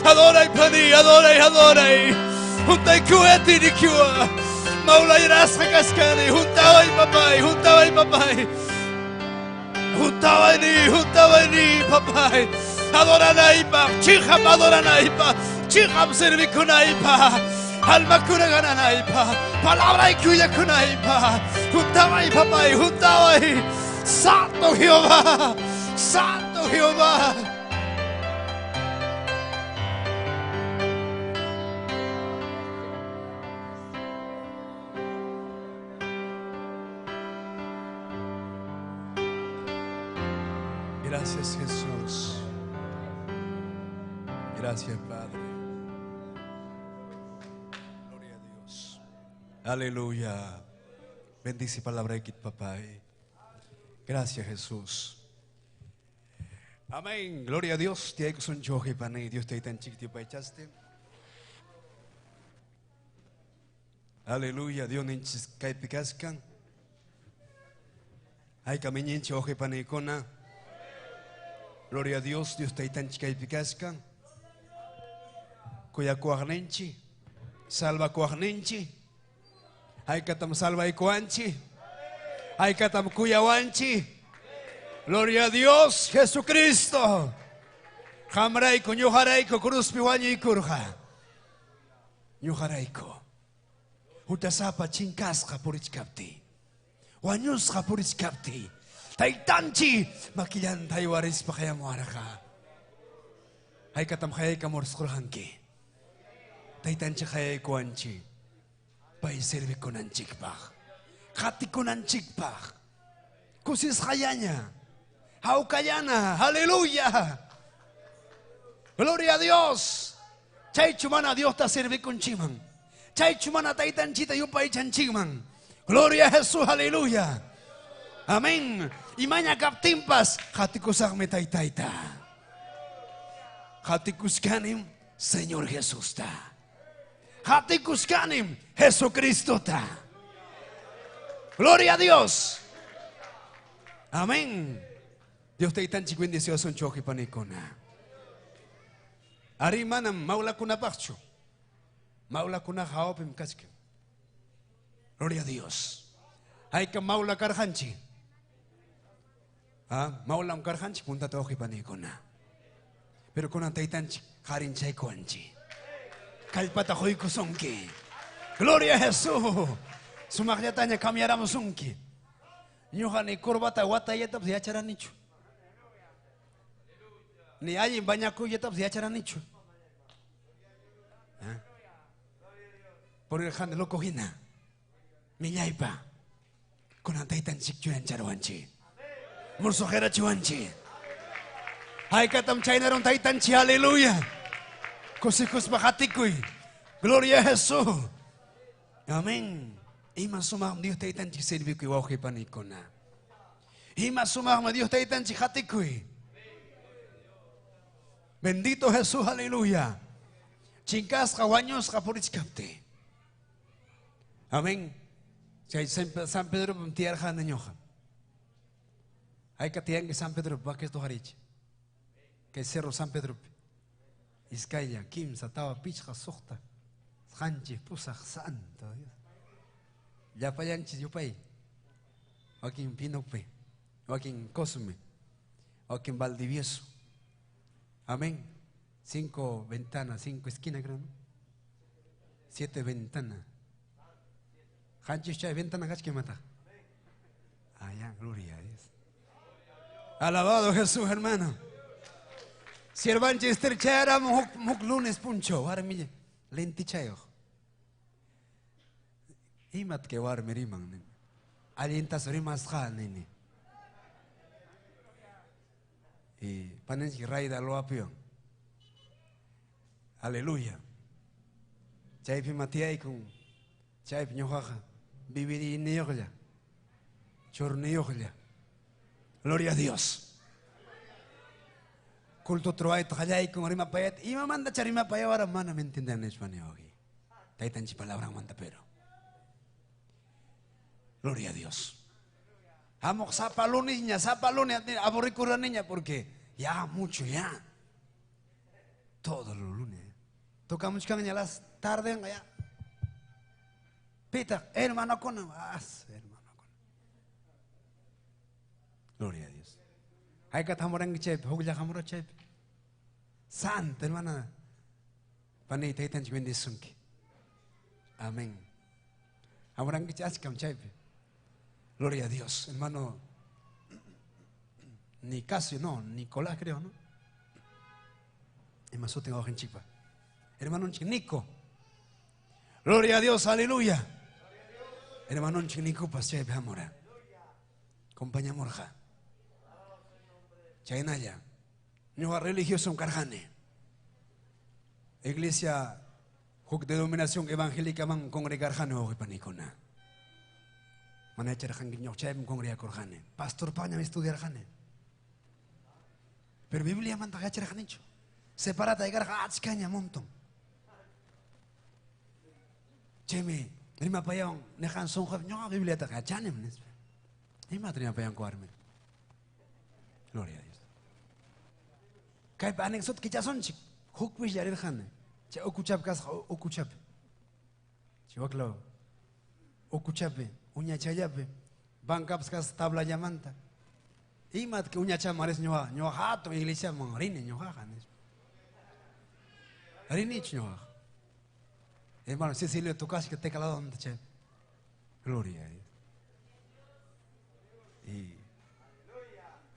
Adora y pani, adora y adora y. Junta y cueti ni cua. Maula y rasca cascani, junta y papá, junta y papá. Juntawani, juntawani, papá. Adoranaipa, chiham adoranaipa, chiham servikunaipa, almakuna gananaipa, palabra y kuyakunaipa, juntawai, papá, juntawai. Santo Jehová, Santo Jehová. Gracias Jesús. Gracias Padre. Gloria a Dios. Aleluya. Bendice palabra de papá. Gracias Jesús. Amén. Gloria a Dios. Te son choje pane. Dios te tan chiquito pa echaste. Aleluya. Dios ninchis kaipikaskan. Ay kamiñinchi oje paneikona. Gloria a Dios, Dios taytanchik kaypi kachkan. Kuyakuwaqninchik, salvakuwaqninchik. Haykatam salvaykuwanchik. Haykatam kuyawanchik. Gloria a Dios, Jesucristo. Qamrayku, ñuqarayku, cruzpi wañuykurqa. Ñuqarayku. Huchasapa chinkasqa purichkaptiy. Wañusqa purichkaptiy. Taytanchik makillanta aywarispa hayamuwarqa. Haykatam hayaykamurusqurqanki. Taytanchik hayaykuwanchik. Pay servikunanchikpaq. Qatikunanchikpaq. Kusisqallaña. Hawkallana. Aleluya. Gloria a Dios. Chaychu mana Diosta servikunchikman. Chaychu mana taytanchikta yupaychanchikman. Gloria a Jesús, aleluya. Amén. Imaña kaptinpas qatikusaqmi taytayta. Qatikuskanim Señor Jesusta. Qatikuskanim Jesucristota. Gloria a Dios. Amén. Dios taytanchik bendeciosunchik wawqipanikuna. Ari manam mawlakunapaqchu. Mawlakunaqa hawapim kachkan. Gloria a Dios. Hayka mawla karqanchik. Ah, mawlam karqanchik puntata wawqipanikuna. Pero kunan taytanchik qarinchaykuwanchik. Kallpata quykusunki. Gloria a Jesús. Sumaqllataña cambiaramusunki. Ñuqa ni corbata watayllatapas yacharanichu. Ni allin bañakuyllatapas yacharanichu. ¿Eh? Purirqani loco hina. Millaypa. Kunan taytanchik chuyancharuwanchik. Mursuqerachiwanchik. Haykatam chaynarun taytanchik, aleluya. Kusikuspa qatikuy. Gloria a Jesús. Amén. Ima sumaqmi Dios taytanchik servikuy wawqi panikuna. Ima sumaqmi Dios taytanchik qatikuy. Bendito Jesús, aleluya. Chinkasqa wañusqa purichkapti. Amén. Chay San Pedropim tiyarqani ñuqa. Hayka tiyanki San Pedropi vaquesto harichi. Kay Cerro San Pedropi. Iskaylla, kimsa, tawa, pichqa, suqta, qanchis, pusaq, santo Dios. Llapallanchis yupay. Wakin Pinope, wakin Cosme, wakin Valdivieso. Amén. 5 ventanas, 5 esquinas, creo, ¿no? 7 ventanas. Qanchis chay ventana kachka imata. Allá, gloria a Dios. Alabado Jesús, hermano. Siervanchis estrecháramos huk lunes puncho, warmi lentichayoq. Imat que warmi riman nini. Allintas rimasqa nini. Y pananchik rayda loapiwan. Aleluya. Chaypi matiaykun, chaypi ñuqaqa viviriniyuqlla, churniyuqlla. Gloria a Dios. Culto truayta qallaykun rimapayata, imamantacha rimapayawara mana me entienden pani wawqi. Taytanchik palabranmanta pero. Gloria a Dios. Hamuq sapa lunesña, sapa lunes aburrikuraniña porque ya mucho ya. Todos los lunes. Tocamuchkanña las tarde ya. Pita, hermano con as, hermano con. Gloria a Dios. Haykata hamuranki chaypi, huklla hamura chaypi. Santa hermana. Pani taytanchik bendisunki. Amén. Hamuranki achkam chaypi. Gloria a Dios, hermano. Nicasio, no, Nicolás creo, ¿no? Imasuti wawqinchikpa. Hermanonchik Nico. Gloria a Dios, aleluya. Hermanonchik Nicopas chaypi hamura. Compañamurqa. Chaynalla. Ñuqa religioso karqani. Iglesia huk denominación evangélica man congregarqani wawqi panikuna. Mana yacharqanki ñuqa chaypim congregakurqani. Pastor pañam estudiarqani. Pero Bibliamanta yacharqanichu. Separata karqa achkaña montón. Chaymi rimapayawan niqan sunqapi ñuqa Bibliataqa yachanim nispa. Imata rimapayanku warmi. Gloria a Dios. Kaypi anexota kichasunchik. Hukpis rirqani. Chay ukuchapi kasqa ukuchapi. Chay waklaw ukuchapi, uñachallapi, bancapas kasqa tablellamanta. Imat que uñachaman ris ñuqa, ñuqa hatun iglesiaman rini ñuqaqa nispa. Rinichu ñuqaqa. Hermano Cecilio tocasqa tecladonta chay. Gloria a Dios. Y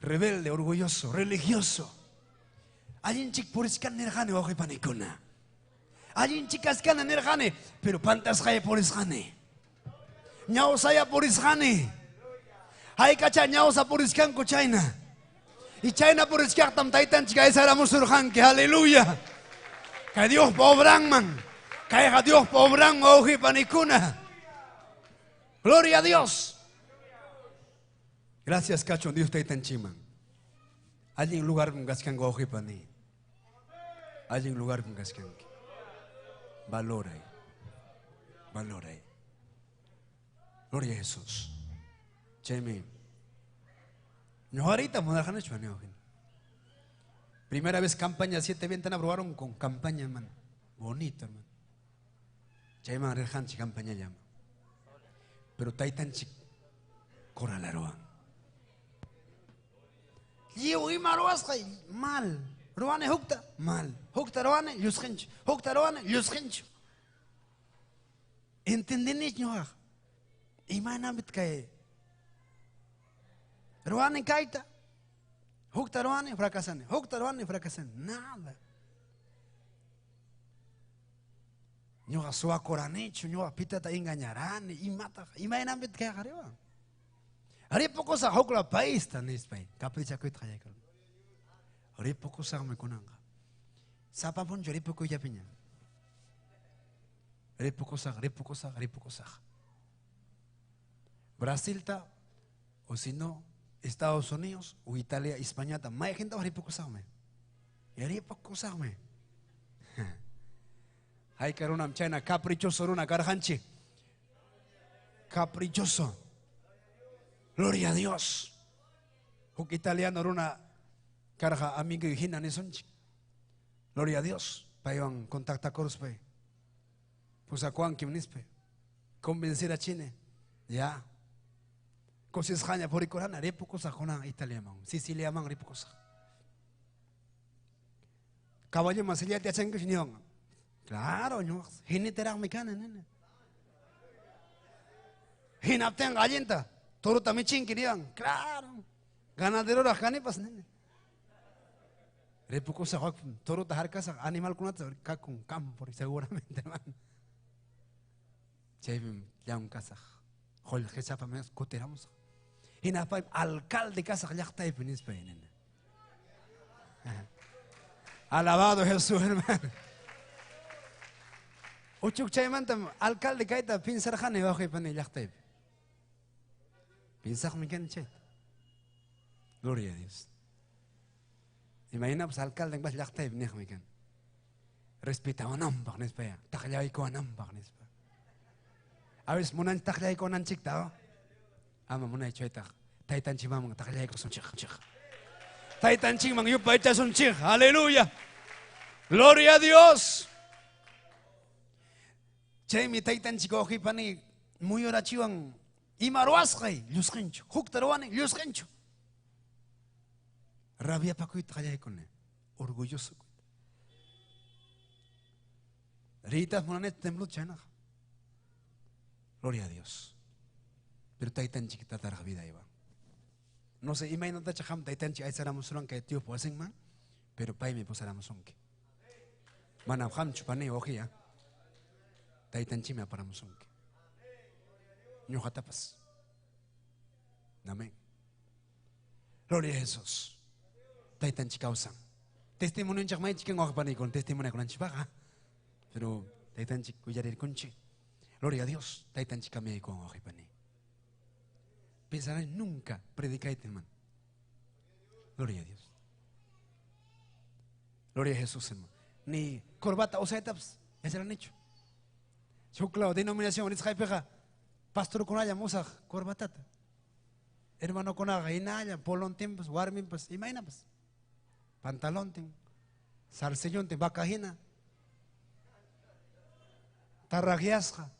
rebelde, orgulloso, religioso. Allinchik puriskan nirqani wawqi panikuna. Allinchik kaskana nirqani, pero pantasqaya purisqani. Ñawsaya purisqani. Haykacha ñawsa puriskanku chayna. Y chayna puriskaqtam taytanchik aysaramusurqanki, aleluya. Que Dios obranman. Kayqa Diospa obran wawqipanikuna. Gloria a Dios. Gracias kachun Dios taytanchikman. Allin lugarpim kachkanki wawqipani. Allin lugarpim kachkanki. Valoray. Valoray. Gloria a Jesús. Chaymi. Ñuqarita munarqanichu pani wawqi. Primera vez campaña siete ventana aprobaron con campaña, hermano. Bonito, hermano. Chayman rirqanchik campañallaman. Pero taytanchik corralaruwan. Lliw ima ruwasqay mal. Ruwani hukta mal. Hukta ruwani llusqinchu. Hukta ruwani llusqinchu. Entendinich ñuqaqa. Imaynapit kay ruwani kayta. Hukta ruwani fracasani. Hukta ruwani fracasani. Nada. Ñuqa suwakuranichu, ñuqa pitata engañarani, imataq, imaynapit kayqa riwan. Ripukusaq hukla paista nispay, caprichakuyta qallaykuruni. Ripukusaqmi kunanqa. Sapa punchaw ripukuyllapiña. Ripukusaq, ripukusaq, ripukusaq. Brasilta, o si no, Estados Unidos, o Italia, Españata, mayqintapas ripukusaqmi. Ripukusaqmi. Hayka runam chayna caprichoso runa karqanchik. Caprichoso. Gloria a Dios. Huk italiano runa karqa amigo hina nisunchik. Gloria a Dios. Paywan contactakuruspay. Pusakuwankim nispay. Convencerachini. Ya. Kusisqaña purikurana ripukusaq kunan Italiaman, Siciliaman ripukusaq. Caballoman sillata yachankichu niwan. Claro, ñuqa jineteraqmi kani nini. Hinaptinqa allinta torota michinki niwan. Claro. Ganaderoraq kanipas nini. Ripukusaq torota harkasaq animalkunata kakun campo seguramente hermano. Chaypim llamkasaq. Qullqisapa kutiramusaq. Hinapaymi alcalde kasaq llaqtaypi nispay nini. Alabado Jesús, hermano. Uchuk chaymantam alcalde kayta pinsarqani wawqipani llaqtaypi. Pinsaqmi kani chayta. Gloria a Dios. Imaynapas alcalde pas llaqtaypi niqmi kani. Respetawananpaq nispaya, taqllaykuwananpaq nispa. A veces munanchik taqllaykuwananchikta, ama munaychu chaytaq. Taytanchikman taqllaykusunchik. Taytanchikman yupaychasunchik. Aleluya. Gloria a Dios. Chaymi taytanchik wawqipani muyurachiwan ima ruwasqay llusqinchu. Hukta ruwani llusqinchu. Rabiapakuyta qallaykuni. Orgulloso. Riytas munani templo chaynaqa. Gloria a Dios. Pero taytanchik tataraq vida iba. No sé, imaynatacha qam taytanchik aysaramusuran kay Diospa wasinman, pero paymi pusaramusunki. Manam qamchu pani wawqiya. Taytanchikmi aparamusunki. Ñuqatapas. Amén. Gloria a Jesús. Taytanchik kawsan. Testimonionchik maychikan wawqipanikuna testimoniokunanchikpaqa. Pero taytanchik willarirkunchik. Gloria a Dios. Taytanchik kamiyaykuwan wawqipani. Pensarán nunca predicáis, hermano. Gloria a Dios. Gloria a Jesús, hermano. Ni corbata o setups, ya se lo han hecho. Chuclao, denominación, pastor con haya musaj, corbatata. Hermano con haga, inaya, polón tiempos, warmin, pues, imagina, pues. Pantalón, zarcillón, vacajina. Tarragiasja,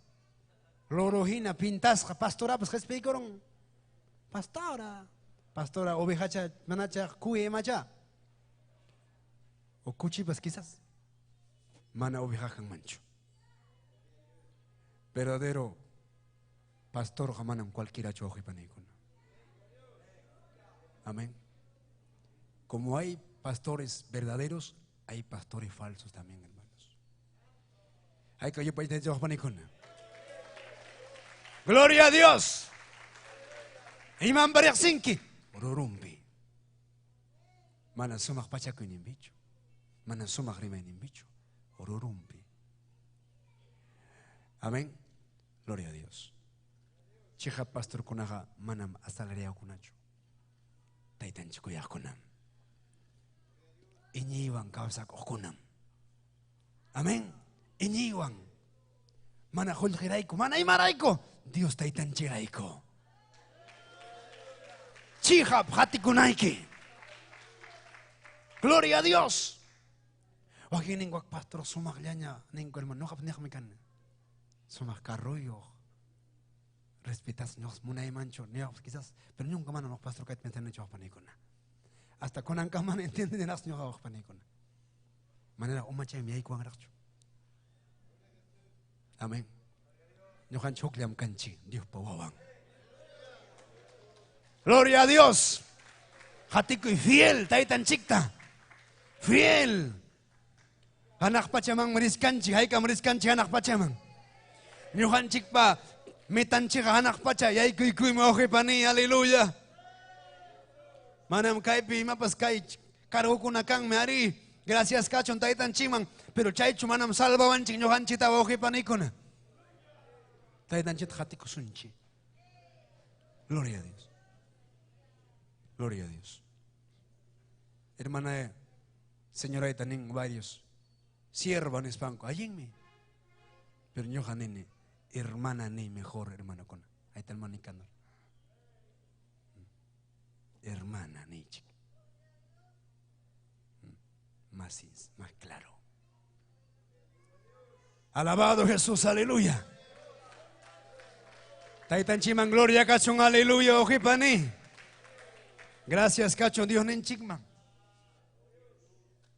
lorojina, pintasja, pastora, pues, jespicoron. Pastora, pastora, ovejacha, manacha, cuye, macha. O cuchipas quizás. Mana ovejajan mancho. Verdadero pastor jamanam cualquiera chojipanikuna. Amén. Como hay pastores verdaderos, hay pastores falsos también, hermanos. Hay que yo. Gloria a Dios. Iman bariqsinki rurumpi. Mana sumaq pachakuyninpichu. Mana sumaq rimayninpichu. Rurumpi. Amén. Gloria a Dios. Chiqap pastorkunaqa manam asalariawkunachu. Taytanchik kuyaqkunam. Iñiywan kawsakuqkunam. Amén. Iñiywan. Mana qullqirayku, mana imarayku, Dios taytanchikrayku. Chiqap qatikunayki. Gloria a Dios. Wakin ninku pastor sumaqllaña ninku hermano, ñuqap niqmi kani. Sumaq carruyuq. Respetas ñuqas munaymanchu, ñuqas quizás, pero nunca mana ñuq pastor kayta pensanichu waqpanikuna. Hasta kunankama mana entiendeniraqchu ñuqa waqpanikuna. Manaraq umachaymi yaykuwanraqchu. Amén. Ñuqanchik hukllam kanchik Diospa wawan. Gloria a Dios. Qatikuy fiel taytanchikta. Fiel. Hanaq pachamanmi riskanchik, haykam riskanchik hanaq pachaman. Ñuqanchikpa metanchikqa hanaq pacha yaykuykuymi wawqi pani, aleluya. Manam kaypi imapas kay cargokuna kanmi ari. Gracias kachun taytanchikman, pero chaychu manam salvawanchik ñuqanchikta wawqi panikuna. Taytanchikta qatikusunchik. Gloria a Dios. Gloria a Dios. Hermana, señorayta nin varios sierva nispanku, allinmi. Pero ñuqa nini, hermana ni mejor hermanakuna. Ahí está hermano Nicanor. Hermana nichik. Más, más claro. Alabado Jesús, aleluya. Taytanchiman gloria kachun, aleluya, ojipani. Gracias kachun Dios ninchikman.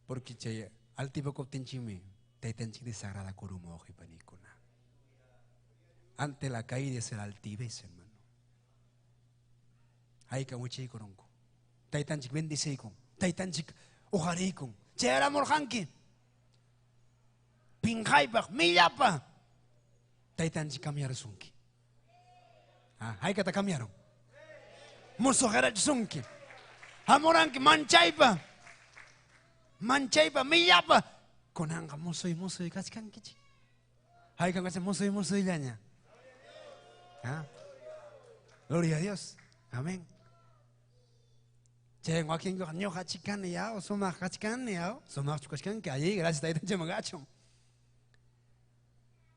Porque chay altipakuptinchikmi taytanchik desagrada kurumu ojipanikuna. Ante la caída es el altivez, hermano. Hayka wichiykurunku. Taytanchik bendiciykun. Taytanchik uqariykun. Chayramurqanki. Pinqaypaq, millapa. Taytanchik cambiarusunki. Ah, haykata cambiaron. Musuqarachisunki. Hamuranki manchaypa. Manchaypa, millapa. Kunanqa musuy musuy kachkankichik. Haykan kachkan musuy musuyllaña. Ah. Gloria a Dios. Amén. Chay wakinkuqa ñuqa chikani yaw, sumaq kachkani yaw, sumaqchu kachkanki allí, gracias taytanchikman kachun.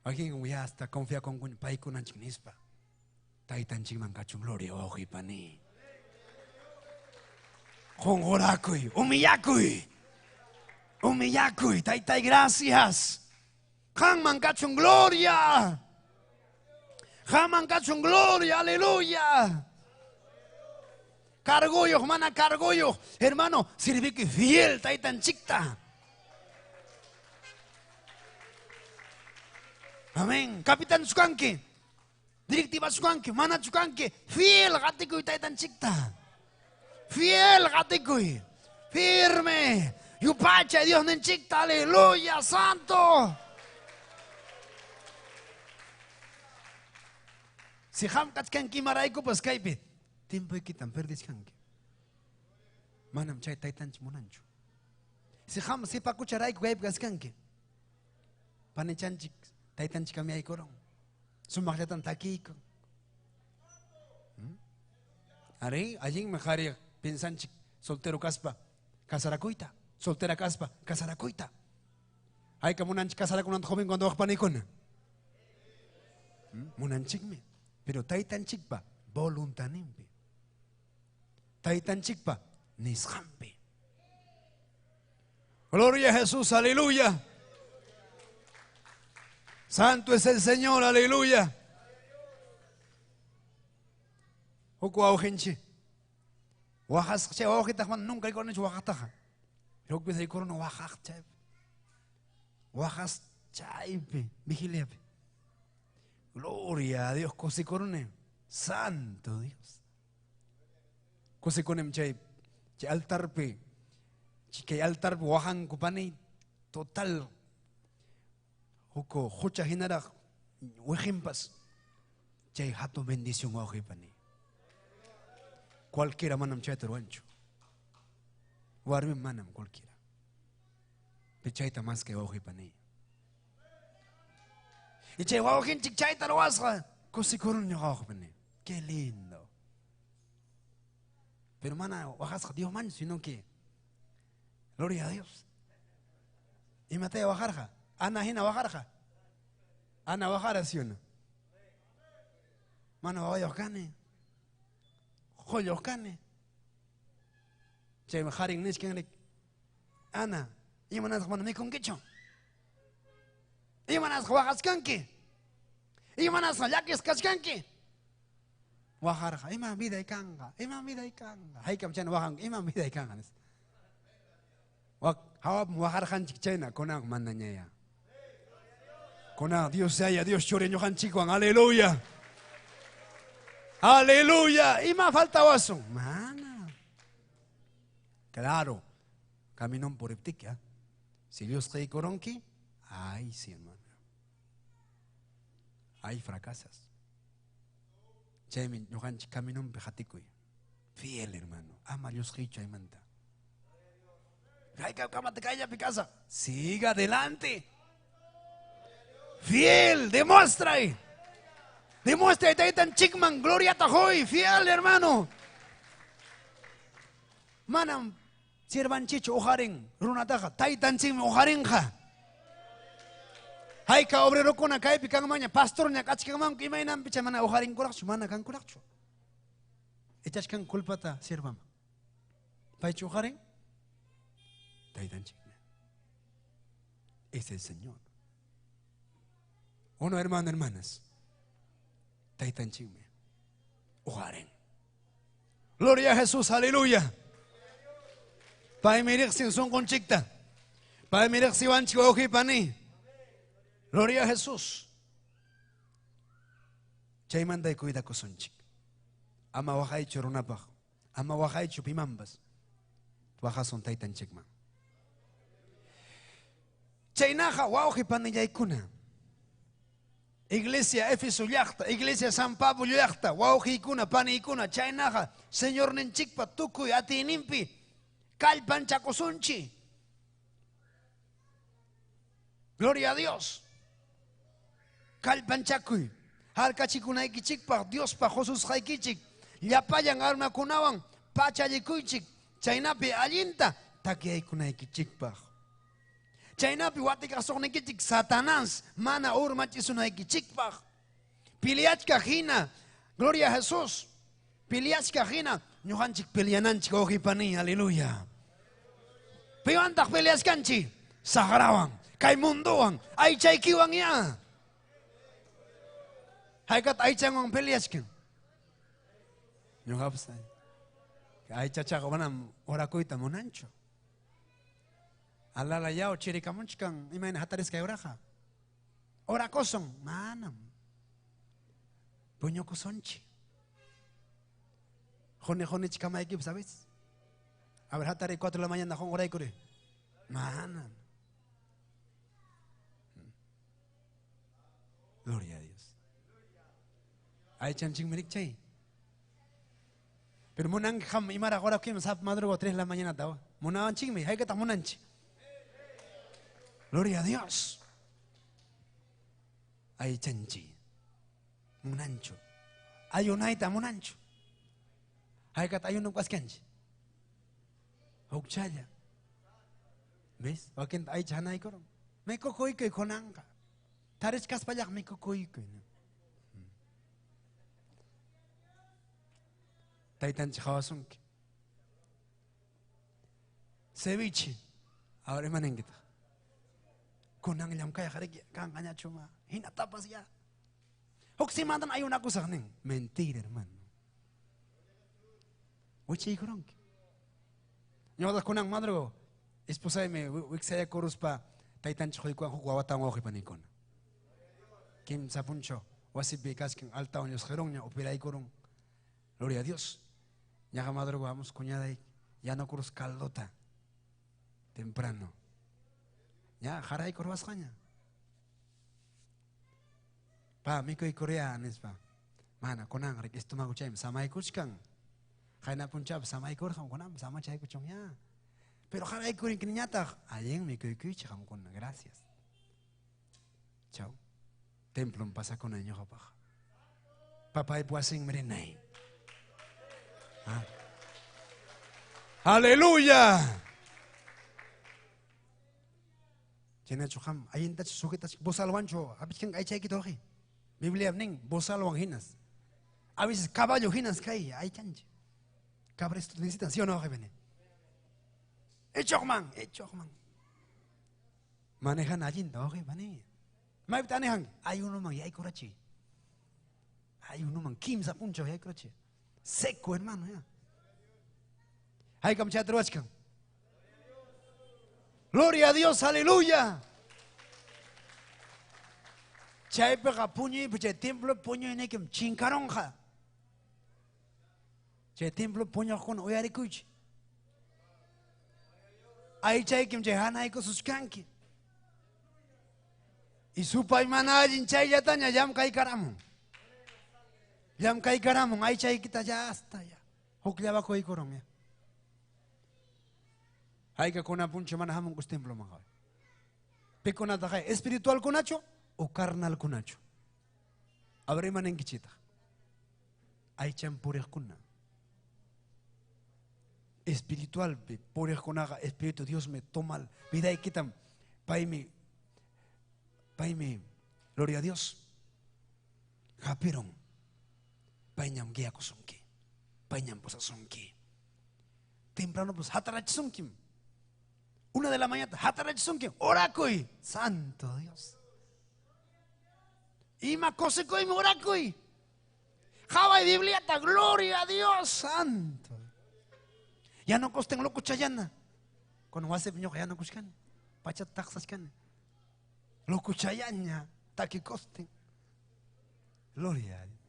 Wakin ya hasta confiakunku paykunanchik nispa. Taytanchikman kachun gloria wawqi pani. Qunqurakuy, humillakuy. Humillakuy, taytay gracias. Qanman kachun gloria. Qanman kachun gloria, aleluya. Carguyuq, mana carguyuq, hermano, sirvikuy fiel taytanchikta. Amén. Capitán chukanki, directiva chukanki, mana chukanki, fiel qatikuy taytanchikta. Fiel qatikuy, firme. Yupacha Dios ninchikta, aleluya, santo. Si qam kachkanki imaraykupas kaypi, tiempoykitan perdichkanki. Manam chay taytanchik munanchu. Si qam sipakucharayku kaypi kachkanki, panichanchik taytanchik kamyaykurun. Sumaqllatan takiykun. Ari, allinmi qhari piensanchik soltero kaspa casarakuyta, soltera kaspa casarakuyta. Hayka munanchik casarakunanta joven cuando waqpanikuna. Munanchikmi, pero taytanchikpa voluntaninpi. Taytanchikpa nisqanpi. Gloria a Jesús, aleluya. Santo es el Señor, aleluya. Huk wawqinchik. Waqasqa chay wawqitaq mana nunca rikuranichu waqaqtaqa. Pero huk vez rikuruni waqaq chaypi. Waqas chaypi, vigiliapi. Gloria a Dios, kusikuruni. Santo Dios. Kusikunim chay, chay altarpi, chay altarpi waqanku pani total. Huk hucha hinaraq wiqinpas chay hatun bendición wawqi pani. Cualquiera manam chayta ruwanchu. Warmi manam cualquiera. Pero chayta más que wawqi pani. Y chay wawqinchik chayta ruwasqa kusikurun ñuqawaqpini. Qué lindo. Pero mana waqasqa Diosmanchu, sino que gloria a Dios. Imataya waqarqa? Ana hina waqarqa. Ana waqara, ¿sí o no? Mana wawayuq kani. Qulluq kani. Chaymi qarin nichkan Ana, imanasqa mana mikunkichu? Imanasqa waqachkanki? Imanasqa llakisqa kachkanki? Waqarqa, imam viday kanqa? Imam viday kanqa? Haykam chayna waqanku, imam viday kanqa? Nispa. Hawapim waqarqanchik chayna, kunan manañaya. Kunan Dios Yaya, Dios Churi ñuqanchikwan, aleluya. Aleluya. Ima faltawasun? Mana. Claro, caminon puriptiki, ¿ah? Si Dios qaykurunki, ay, sí, hermano. Ay, fracasas. Chaymi ñuqanchik caminonpi qatikuy. Fiel, hermano. Ama llusqiychu chaymanta. Haykapkamata kayllapi kasaq. Siga adelante. Fiel, demuestra. Demuestra taytanchikman gloriata huy. Fiel, hermano. Manam siervanchichu uqarin runataqa, taytanchikmi uqarinqa. Hayka obrerokuna kaypi kanmanña, pastorña kachkanmanku, imaynanpi chay mana uqarinkuraqchu, mana kankuraqchu. Echachkan culpata siervaman. Paychu uqarin? Taytanchikmi. Es el Señor. Uno, hermano, hermanas. Taytanchikmi. Uqarin. Gloria a Jesús, aleluya. Paymi riqsin sunqunchikta. Paymi riqsiwanchik wawqi pani. Gloria a Jesús. Chaymanta cuidakusunchik. Ama waqaychu runapaq. Ama waqaychu pimanpas. Waqasun taytanchikman. Chaynaqa wawqi panillaykuna. Iglesia Éfeso llaqta, Iglesia San Pablo llaqta, wawqiykuna, paniykuna, chaynaqa Señorninchikpa tukuy atiyninpi kallpanchakusunchik. Gloria a Dios. Kallpanchakuy. Harkachikunaykichikpaq Diospa qususqaykichik llapallan armakunawan pachallikuychik, chaynapi allinta takyaykunaykichikpaq. Chaynapi watikasuqnikichik Satanás mana urmachisunaykichikpaq. Peleachkaq hina, gloria a Jesús. Peleachkaq hina, ñuqanchik peleananchik wawqi pani, aleluya. Piwantaq peleachkanchik? Saqrawan, kay mundowan, aychaykiwan ya. Haykat aychanwan peleachkan. Ñuqapas aychachaqa manam orakuyta munanchu. Alala yaw chirikamunchkan imayna hatarisqa uraqa. Orakusun, manam. Puñukusunchik. Jone jone chikamaykipas, ¿sabes? A ver, hatari 4 de la mañana, jun oraykuri. Manam. Gloria a Dios. Aychanchikmi rikchay. Pero munanki qam imaraq orakuyman sapa madruga 3 de la mañana tawa. Munawanchikmi, haykataq munanchik. Gloria a Dios. Aychanchik. Munanchu. Ayunayta munanchu. Haykat ayuno kaskanchik. Hukchalla. ¿Ves? Wakinta aycha hanaykuron. Mikukuykuy kunanqa. Tarichkaspallaq mikukuykuy. Taytanchik qawasunki. Ceviche. Ahora imaninkitaq. Kunan llamkayqa riki kanqañachu ma. Hinatapas ya. Huk semanatan ayunakusaq nin. Mentira, hermano. Wichiykuronki. Ñuqataq kunan madrugo esposaymi wiksayakuruspa taytanchik quykuwan huk wawatan wawqi panikuna. Kimsa puncho wasipi kachkan altawan llusqirunña operaykurun. Gloria a Dios. Ñaqa madrugo vamos cuñaday yanukurus caldota temprano. Ña jaraykur ruwasqaña. Pa mikuykuria nispa. Mana kunan riki estomago chaymi samaykuchkan. Qayna punchawpi samaykurqam kunan samachaykuchun ya. Pero jaraykurinki ñataq allin mikuykuychik qamkuna, gracias. Chau. Templom pasakunay ñuqapaq. Papaypa wasinmi rinay. Ah. Aleluya. Chaynachu qam allintachu sujetach bozalwanchu hapichkanki aychaykita waqi. Biblia nin bozalwan hinas. A veces caballo hinas kay aychanchik. Cabresto necesitan, ¿sí o no, waqi? Ichuqman, ichuqman. Manejan allinta waqi pani. Maypita anejan, ayunoman yaykurachi. Ayunoman kimsa punchaw yaykurachi. Seco, hermano, ya. Haykam chayta ruwachkan. Gloria a Dios, aleluya. Chaypiqa puñuypi chay templo puñuynikim chinkarunqa. Chay templo puñuqkuna uyarikuychik. Aychaykim chay hanaykusuchkanki. Y supay mana allin chayllataña llamkaykaramun. Llamkaykaramun aychaykita ya hasta ya. Hukllabakuykurun ya. Hayka kuna puncha mana hamunkus temploman. Pikunataqa espiritual kunachu o carnal kunachu. A ver, imaninkichitaq. Aychan puriqkuna. Espiritual puriqkunaqa Espíritu Dios me toma vidaykitam paymi paymi gloria a Dios hapirun payñam guiakusunki payñam pusasunki temprano pues hatarachisunkim 1 de la mañana hatarachisunki orakuy santo Dios ima kusikuymi orakuy qhaway Bibliata gloria a Dios santo ya no costen loco chayana con wasipi ñuqa yanakuchkani pachata taqsachkani loco chayaña taki costen gloria a Dios.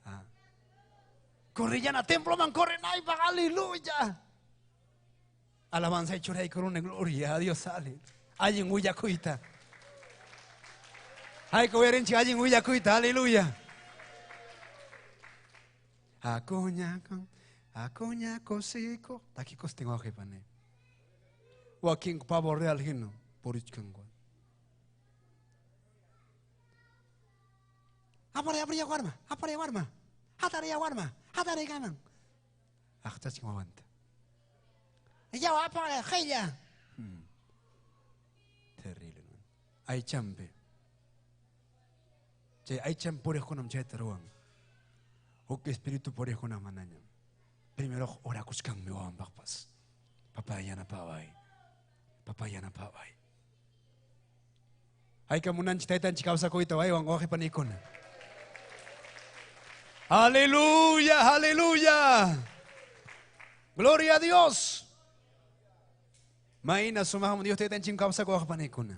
Ah. Corrillana temploman correnaypaq aleluya. Alabanza y churaykuruni gloria a Dios sale. Allin willakuyta. Hayka uyarinchik allin willakuyta aleluya. Acuña con acuña cosico taki costen waqi pani. Wakin pavo real hina purichkanku. Apare apare warma, apare warma. Hatare warma, hatare kaman. Aqchachkin wawanta. Ya apare qilla. Terrible. Aychampi. Chay aychan puriqkunam chayta ruwan. Huk espíritu puriqkunam manañam. Primero orakuchkanmi wawanpaqpas. Papá yanapaway. Papá yanapaway. Hayka munanchik taytanchik kawsakuyta waywan wawqi panikuna. Aleluya, aleluya. Gloria a Dios. Mayna sumaqmi Dios taytanchik kawsakuq panikuna.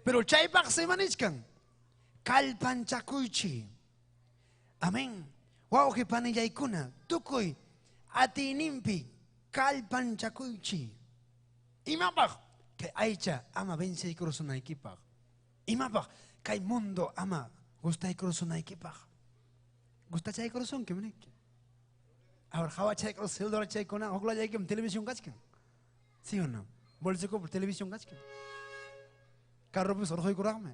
Pero chaypaq simanichkan. Kallpanchakuychi. Amén. Wawqi panillaykuna, tukuy atiyninpi kallpanchakuychi. Imapaq kay aycha ama venceykurusunaykipaq. Imapaq kay mundo ama gustaykurusunaykipaq. Gustachaykurusunki maniki. Ahora hawachaykurus celular chaykuna huqlayaykim televisión kachkan. ¿Sí o no? Bolsillo televisión kachkan. Carropis urquykuraqmi.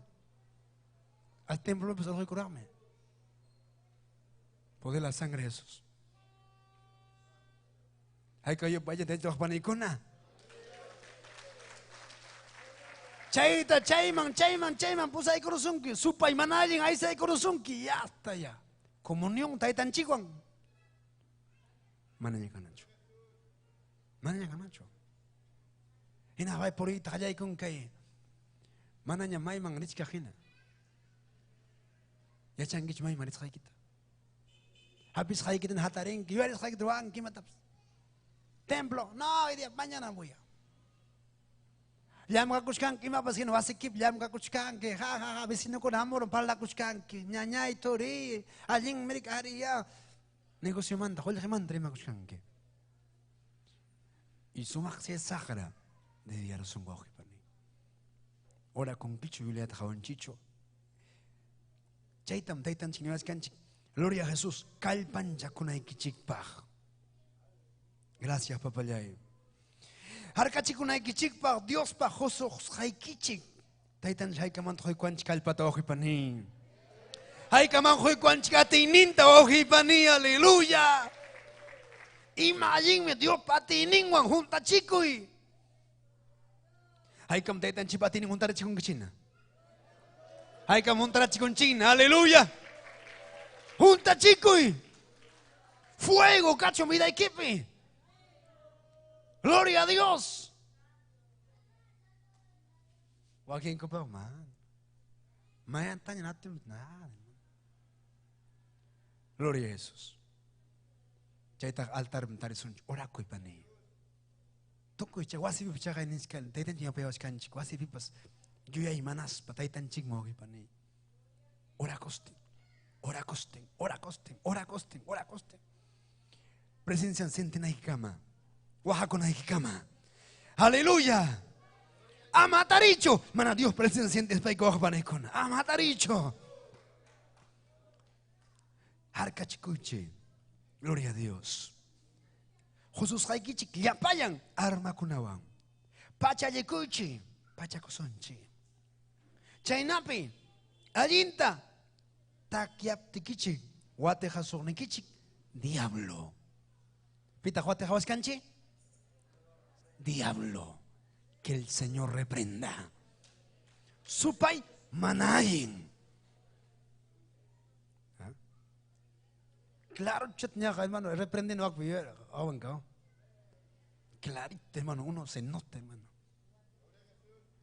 Al templo pues urquykuraqmi. Poder la sangre de Jesús. Hayka yo vaya de panikuna. Chayta chayman chayman chayman pusaykurusunki supay mana allin aysaykurusunki ya hasta ya. Comunión taytanchikwan. Manaña kanachu. Manaña kanachu. Hina way puriyta qallaykun kay. Manaña mayman richkaq hina. Yachankichu mayman richqaykita. Hapisqaykita hatarinki, yuyarisqaykita ruwanki imatapas. Templo, no, hoy día, mañana voy a. Llamkakuchkanki imapas hina wasikipi llamkakuchkanki, ja ja ja, vecinokuna hamurun parlakuchkanki, ñañay turi, allinmi ari ya. Negociomanta, qullqimanta rimakuchkanki. Y sumaq chay saqra desviarusun wawqi pani. Ora kunkichu Bibliata qhawanchichu. Chaytam taytanchik niwachkanchik. Gloria a Jesús, kallpanchakunaykichikpaq. Gracias, papallay. Harkachikunaykichikpaq Diospaq hususqaykichik. Taytanchik haykamanta quykuwanchik kallpata wawqipani. Haykaman quykuwanchik atiyninta wawqipani, aleluya. Ima allinmi Diospa atiyninwan juntachikuy. Haykam taytanchikpa atiynin juntarachikunkichina. Haykam juntarachikunchikna, aleluya. Juntachikuy. Fuego kachun vidaykipi. Gloria a Dios. Wakinkupa man. Mayantaña natin nada. Gloria a Jesús. Chaytaq altarpi tarisunchik orakuy pani. Tukuy chay wasipipas chaqay nichkan taytanchik ñawpayawachkanchik wasipipas yuyaymanaspa taytanchikman wawqipani. Orakustin, orakustin, orakustin, orakustin, orakustin. Presencian sentinaykikama, wajakunaykikama. Aleluya. Ama hatarichu. Mana Dios presencia sientespayki wawqipanaykuna. Ama hatarichu. Harkachikuychik. Gloria a Dios. Hususqaykichik llapallan armakunawan. Pachallikuychik, pachakusunchik. Chaynapi allinta takyaptikichik watejasuqnikichik diablo. Pitaq watejawaskanchik? Diablo. Que el Señor reprenda. Supay mana allin. ¿Ah? Claro, chat ñaqa, hermano, reprende no Clarito, hermano, uno se nota, hermano.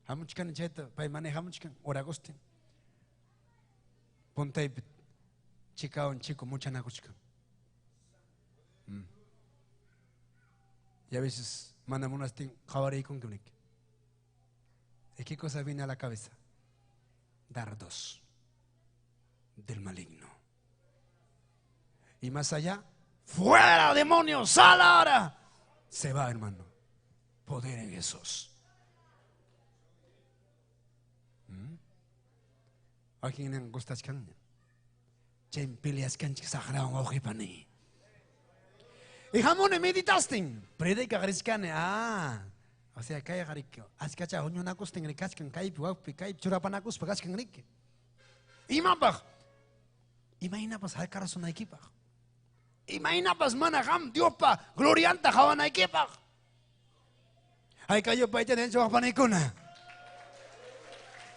Hamuchkan chayta, pay manejamuchkan, oragosten. Puntaypi chikawan chico muchanakuchkan. Y a veces mana munastin qawariykunki nik. ¿Y qué cosa viene a la cabeza? Dardos del maligno. Y más allá, fuera demonios, sal ahora. Se va, hermano. Poder en Jesús. Wakinnin gustachkanña. Chaymi peleaskanchik saqrawan wawqipani. Y hamuni meditastin, predicaq richkani, ah, o sea, kayqa riki, achkacha huñunakustin ri kachkan kaypi, wakpi, kaypi churapanakuspa kachkan riki. Imapaq? Imaynapas harkarasunaykipaq. Imaynapas mana qam Diospa glorianta qawanaykipaq. Haykayupayta waqpanaykuna.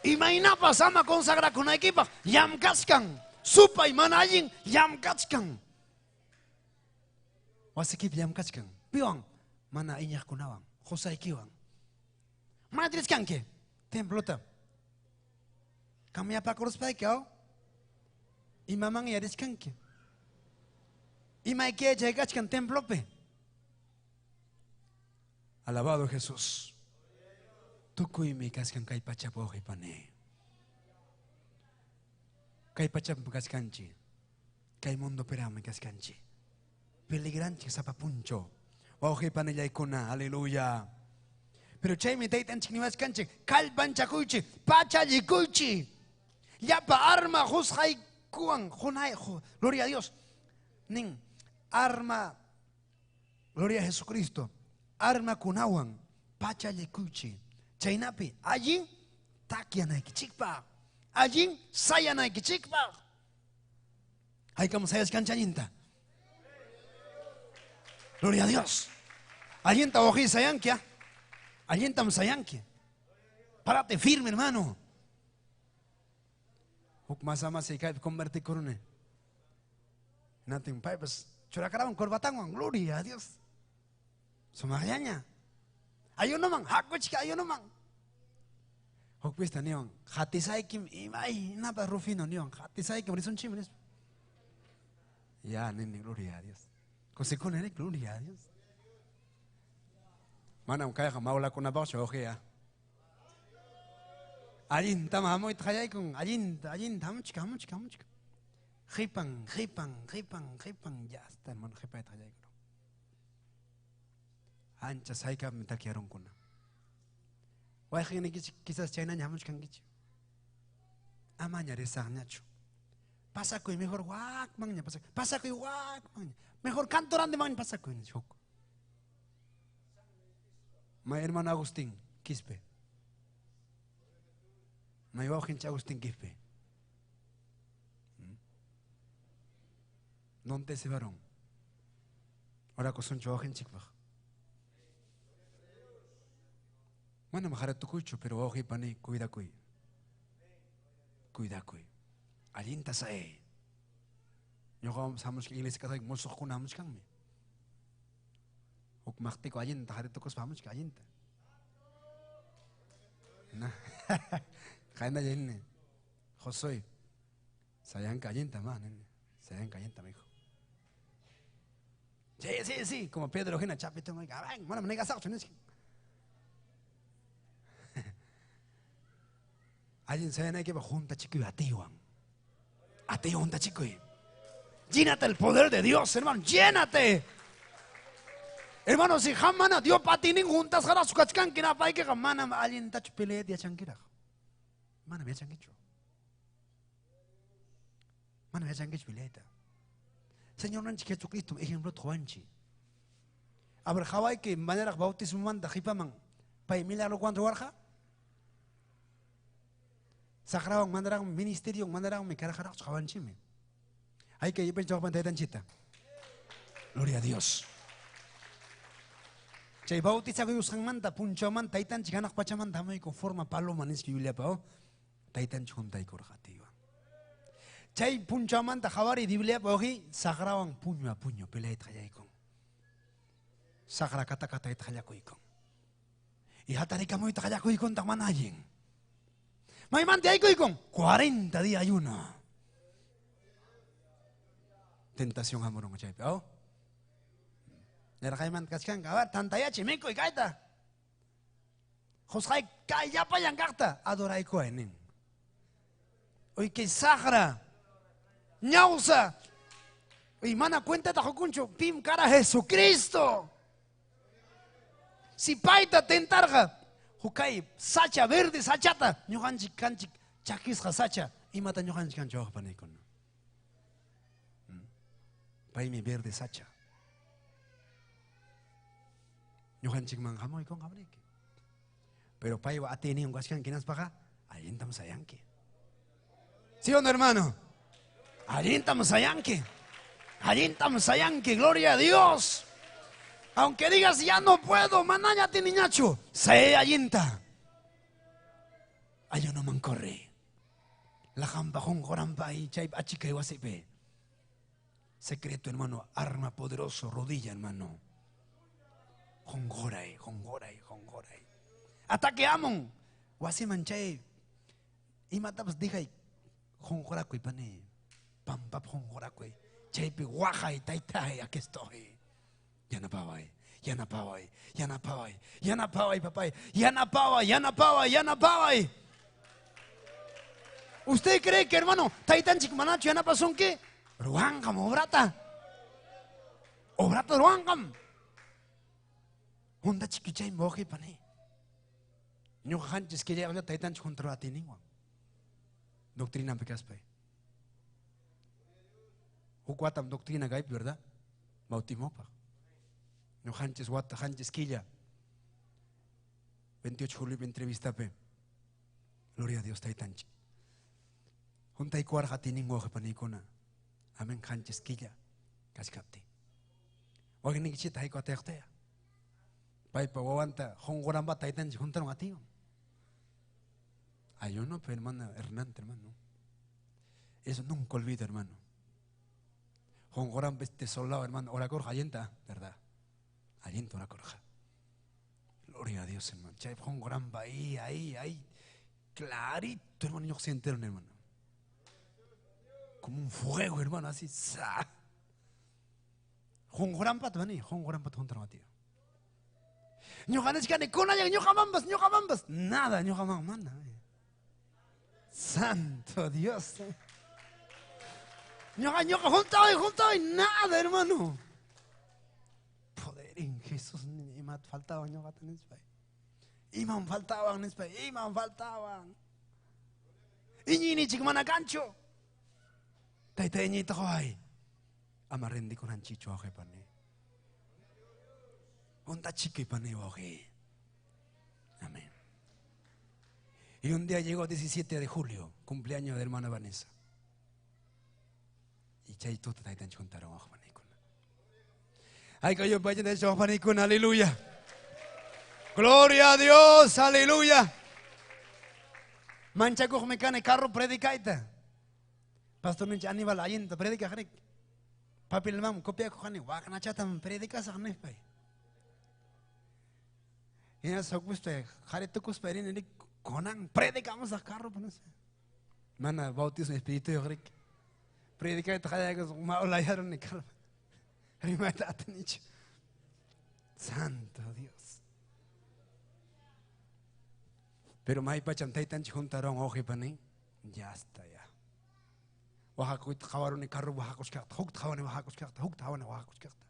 Imaynapas ama consagrakunaykipaq llamkachkan. Supay mana allin llamkachkan. Wasikipi llamkachkan. Piwan mana iñaqkunawan, qusaykiwan. Mana richkanki templota. Kamyapakuruspayki aw. Imaman yarichkanki. Imayki chaykachkan templopi. Alabado Jesús. Tukuymi kachkan kay pachapi wawqipani. Kay pachapi kachkanchik. Kay mundopiraqmi kachkanchik. Peligranchik sapa punchaw. Wawqipanillaykuna, aleluya. Pero chaymi taytanchik niwachkanchik, kallpanchakuychik, pachallikuychik. Llapa arma qusqaykuwan, junay, gloria a Dios. Nin, arma, gloria a Jesucristo, arma kunawan, pachallikuychik. Chaynapi, allin takyanaykichikpaq, allin sayanaykichikpaq. Haykam sayachkanchik allinta. Gloria a Dios. Allinta wawqiy sayanki, allintam sayanki. Párate firme, hermano. Huk masa masa kaypi convertikuruni. Natin paypas churakarawan corbatanwan, gloria a Dios. Sumaqllaña. Ayunoman, hakuchika ayunoman. Hukpista niwan, hatisaykim imaynapas Rufino niwan, hatisaykim risunchikmi nispa. Ya, nene, gloria a Dios. Kusikuni, gloria a Dios. Manam kayqa mawlakunapaqchu wawqiya. Allintam hamuyta qallaykun, allinta, allinta hamuchka, hamuchka, hamuchka. Qipan, qipan, qipan, qipan, ya hasta hermano qipayta qallaykun. Ancha saykapmi takyarunkuna. Wayqinikichik quizás chaynaña hamuchkankichik. Amaña risaqñachu. Pasakuy mejor wakmanña pasakuy. Pasakuy wakmanña. Mejor cantorandemanña pasakuy huk. Ma hermano Agustín Quispe. May wawqinchik Agustín Quispe. ¿Dónde ese varón? Orakusunchik wawqinchikpaq. Manam haratukuychu, pero wawqi pani cuidakuy. Cuidakuy. Allinta sayay. Ñuqawan hamuchkan iglesia kasayku musuqkuna hamuchkanmi. Huk maqtiku allinta haritukuspa hamuchkan allinta. Na. Qayna nini. Josué. Sayanka allinta ma nini. Sayanka allinta mijo. Sí, sí, sí, como Pedro hina chapito, manam negasaqchu nisqa. Allin sayanaykipaq juntachikuy atiywan. Atiywan juntachikuy. Llénate el poder de Dios, hermano, llénate. Hermano, si mana Dios patinin juntas jaraschu kachkanki napaykiqa manam allintachu peleayta yachankiraq. Manam yachankichu. Manam yachankichu peleayta. Señorninchik Jesucristo ejemplo quwanchik. A ver, hawayki manaraq bautismomanta qipaman pay milagro ruwarqa? Saqrawan manaraqmi ministerio manaraqmi karqaraqchu qawanchikmi. Hay que ir taytanchita. Gloria a Dios. Chay bautizakuyusqanmanta punchawmanta taytanchik hanaq pachamanta hamuyku forma paloma nisqa Bibliapa, oh? Taytanchik juntaykurqa atiywan. Chay punchawmanta qhawari Bibliapa uqi saqrawan puñu a puñu peleayta qallaykun. Saqra kata katayta qallakuykun. Y hatarikamuyti qallakuykuntaq mana allin. Maymanta yaykuykun 40 días ayuno. Tentación hamurunqa chaypi, oh? Yarqaymanta kachkanka, a ver, tantayachi mikuy kayta. Qusqay kay llapallan kaqta adoraykuway nin. Uy kay saqra, ñawsa, uy mana cuentata qukunchu pim kara Jesucristo. Si payta tentarqa, hukay sacha verde sachata, ñuqanchik kanchik chakisqa sacha, imata ñuqanchik kanchik waqpanaykuna. Paymi verde sacha. Ñuqanchikman hamuykun hamriki. Pero paywa atiyniwan kachkanki hinaspaqa allintam sayanki. ¿Sí o no, hermano? Allintam sayanki. Allintam sayanki, gloria a Dios. Aunque digas ya no puedo, manaña tiniñachu, se allinta. Ayunoman corre. La jamba jongorampa y chay achika y wasipe. Secreto, hermano, arma poderoso, rodilla, hermano. Jongoray, jongoray, jongoray. Ataque amon. Wasiman chay. Imatapas dijay jongorakuy pani. Pampap jongorakuy. Chaypi waqay taytay, aquí estoy. Yanapaway, yanapaway, yanapaway, yanapaway, papay, yanapaway, yanapaway, yanapaway. ¿Usted cree que, hermano, taytanchik manachu yanapasunki? Ruwanqam obrata. Obrata ruwanqam. Juntachikuy chay wawqi pani. Ñuqa qanchis killayuqlla taytanchik junta atiyninwan. Doctrinampi kaspay. Huk watam doctrina kaypi, ¿verdad? Bautismopaq. Ñuqanchis wata, qanchis killa. 28 julio entrevistapi. Gloria a Dios, taytanchik. Juntaykuwarqa atiynin wawqi panikuna. Amén, qanchis killa kachkaptin. Wakinnikichita hayku atiyaqtaya. Paypa wawanta qunquranpa taytanchik juntaron atiywan. Ayuno, pero hermana Hernán, hermano. Eso nunca olvido, hermano. Qunquranpa este soldado, hermano, orakorqa allinta, ¿verdad? Allinta orakorqa. Gloria a Dios, hermano. Chay qunquranpa ahí, ahí, ahí. Clarito, hermano, ñuqa sintieron, hermano. Como un fuego, hermano, así. ¡Sa! Qunquranpa tani, qunquranpa juntaron atiywan. Ñuqa nichkani kunallan, ñuqamanpas, ñuqamanpas. Nada, ñuqaman mana. Santo Dios. Ñuqa, ñuqa, juntaway, juntaway, nada, hermano. Poder en Jesús, ima faltaban ñuqata nispay. Iman faltaban nispay, iman faltaban. Iñiyninchik mana kanchu. Tayta iñiyta quway. Ama rendikunanchikchu wawqi pani. Juntachikuy pani wawqi. Amén. Y un día llegó 17 de julio, cumpleaños de hermana Vanessa. Y chay tuta taytanchik juntaron wawqipanikuna. Ay, kayo vayan de wawqipanikuna, aleluya. Gloria a Dios, aleluya. Manchakuqmi kani carro predicayta. Pastor ninchik Aníbal allinta predicaq rik. Papelman copiakuq kani waqnachatam predicasaq nispay. Hinaspa hukpuspa qhari tukuspa rini rik kunan predicamusaq carro no sé. Mana bautismo espirituyuq rik. Predicayta qallaykuspa maulayaruni carro. Rimayta atinichu. Santo Dios. Pero maypacham taytanchik juntaron wawqipani, ya está ya. Waqakuyta qhawaruni carro waqakuchkaqta, hukta qhawani waqakuchkaqta, hukta qhawani waqakuchkaqta.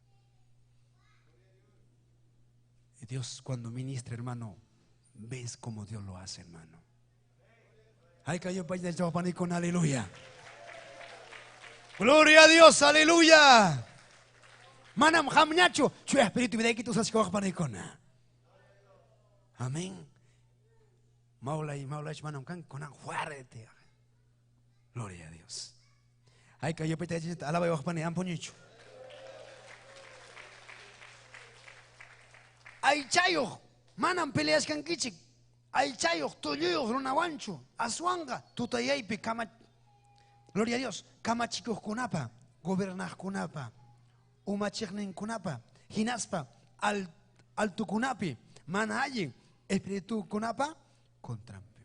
Y Dios cuando ministra, hermano, ves cómo Dios lo hace, hermano. Ay, cayó con aleluya. Gloria a Dios, aleluya. Manam hamñachu, chuya espíritu vidaykita usachkawaqpanikuna. Amén. Maulay, maulay, manam kan kunan fuerte. Gloria a Dios. Ay, cayó pita alaba waqpani ampuñichu. Aychayuq, manam peleashkankichik. Aychayuq, tulluyuq runawanchu, aswanqa tutayaypi kama Gloria a Dios, kamachikuqkunapa, gobernaqkunapa, umachiqninkunapa, hinaspa altukunapi, mana allin espiritukunapa contranpi.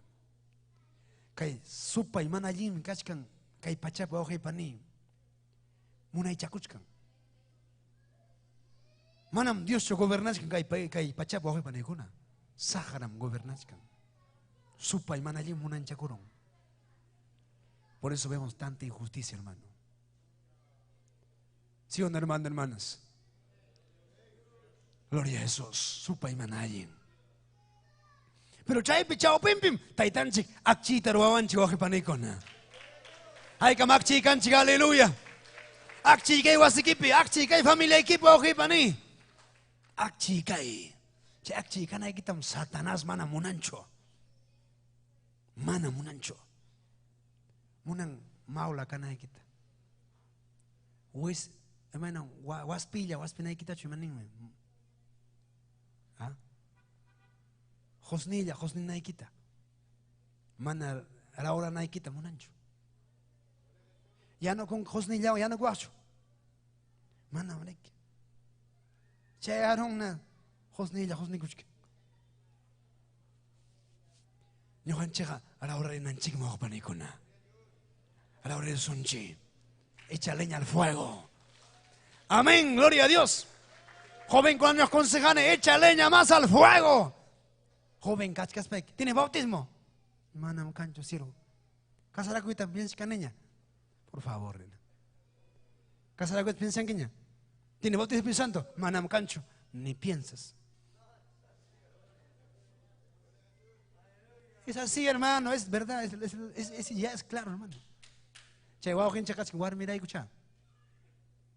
Kay supay mana allinmi kachkan kay pachapi wawqipani munaychakuchkan. Manam Dioschu gobernachkan kay pachapi wawqipanikuna. Saqram gobernachkan. Supay mana allin munanchakurun. Por eso vemos tanta injusticia, hermano. ¿Sí o no, hermano, hermanas? Gloria a Jesús. Supay mana allin. Pero chaypi chawpinpim taytanchik akchita ruwawanchik wawqipanikuna. Haykam akchiy kanchik, aleluya. Akchiy kay wasikipi, akchiy kay familiaykipi wawqipani. Akchiy kay. Chay akchiy kanaykitam Satanás mana munanchu. Mana munanchu. Munan maula kanaykita. Wis, hermano, waspilla, waspinaykitachu imaninmi. ¿Ah? Josnilla, josninaykita. Mana rawranaykita munanchu. Ya no con josnilla, ya no guacho. Mana manik. Chay arunna josnilla, josnikuchka. Ñuqanchikqa rawrarinanchikmi wawqipanikuna. Rawrarisunchik. Echa leña al fuego. Amén, gloria a Dios. Joven, cuando nos aconsejane, echa leña más al fuego. Joven, kachkaspayki, ¿tienes bautismo? Manam kanchu sirvo. Casarakuyta piensa niña. Por favor, nena. Casarakuyta piensankiña. ¿Tiene bautismo Espíritu Santo? Manam kanchu. Ni piensas. Es así, hermano, es verdad, ya es claro, hermano. Chay wawqinchik kachkan warmiraykucha.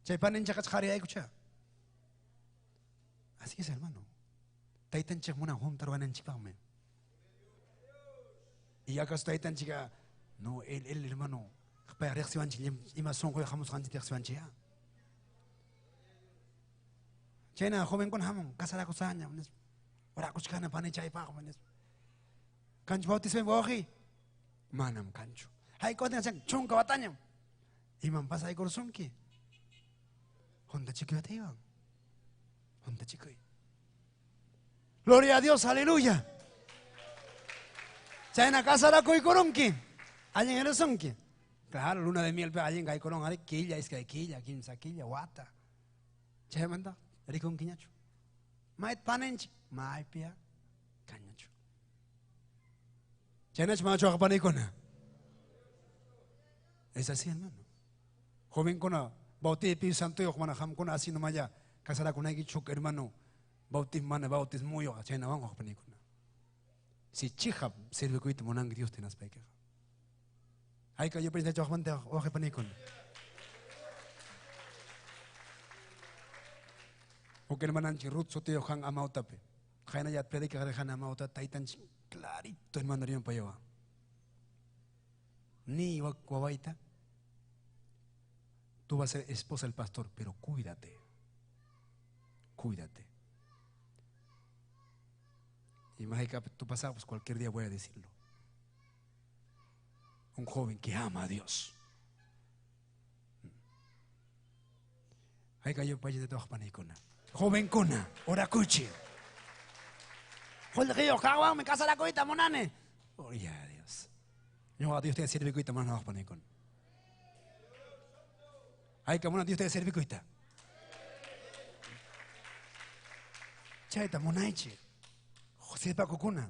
Chay paninchik kachkan qhariyaykucha. Así es, hermano. Taytanchik munan juntarwananchikpaqmi. Y acaso taytanchik, no, él hermano, pay riqsiwanchik ima sunquyuq hamusqanchikta riqsiwanchik. Chayna jovenkuna hamun, casarakusqaña, nispa. Orakuchkana panichaypaq, nispa. Kanchu bautismo wawqi? Manam kanchu. Haykutin chunka watañam. Imam pasaykursunki? Juntachikuyataywan. Juntachikuy. Gloria a Dios, aleluya. Chayna casarakuykurunki. Allin erusunki. Claro, luna de miel, allin kaykurun, ari killa, iskay killa, kimsa killa, wata. Chaymanta rikunkiñachu. Mayt paninchik, maypia kañachu. Chaynachu manachu waqpanikuna. Es así, hermano. Jovenkuna, bautismo Espíritu Santo, mana hamkuna así nomás ya casarakunaykichuk, hermano. Bautismo mana bautismuyuq, chaynawan waqpanikuna. Si chihap sirvikuyta munanki Dios tinaspaykiqa. Hayka yupaychaychu waqmanta waqpanikuna. Huk hermananchik Ruth sutiyuq han amautapi. Qaynallat predicaq rijan amauta taytanchik Clarito, hermano rimapayawan. Ni wawaita. Tú vas a ser esposa del pastor, pero cuídate. Cuídate. Y más que tú pasas, pues cualquier día voy a decirlo. Un joven que ama a Dios. Ay, cayó pa de panikuna. Joven kuna, orakuchi. Joder, yo me casa la coita monane. Gloria a Dios. Yo a Dios te sirve coita mano panikuna. Ay, que mona Dios te sirve coita. Chayta monaichi. José Pacocuna.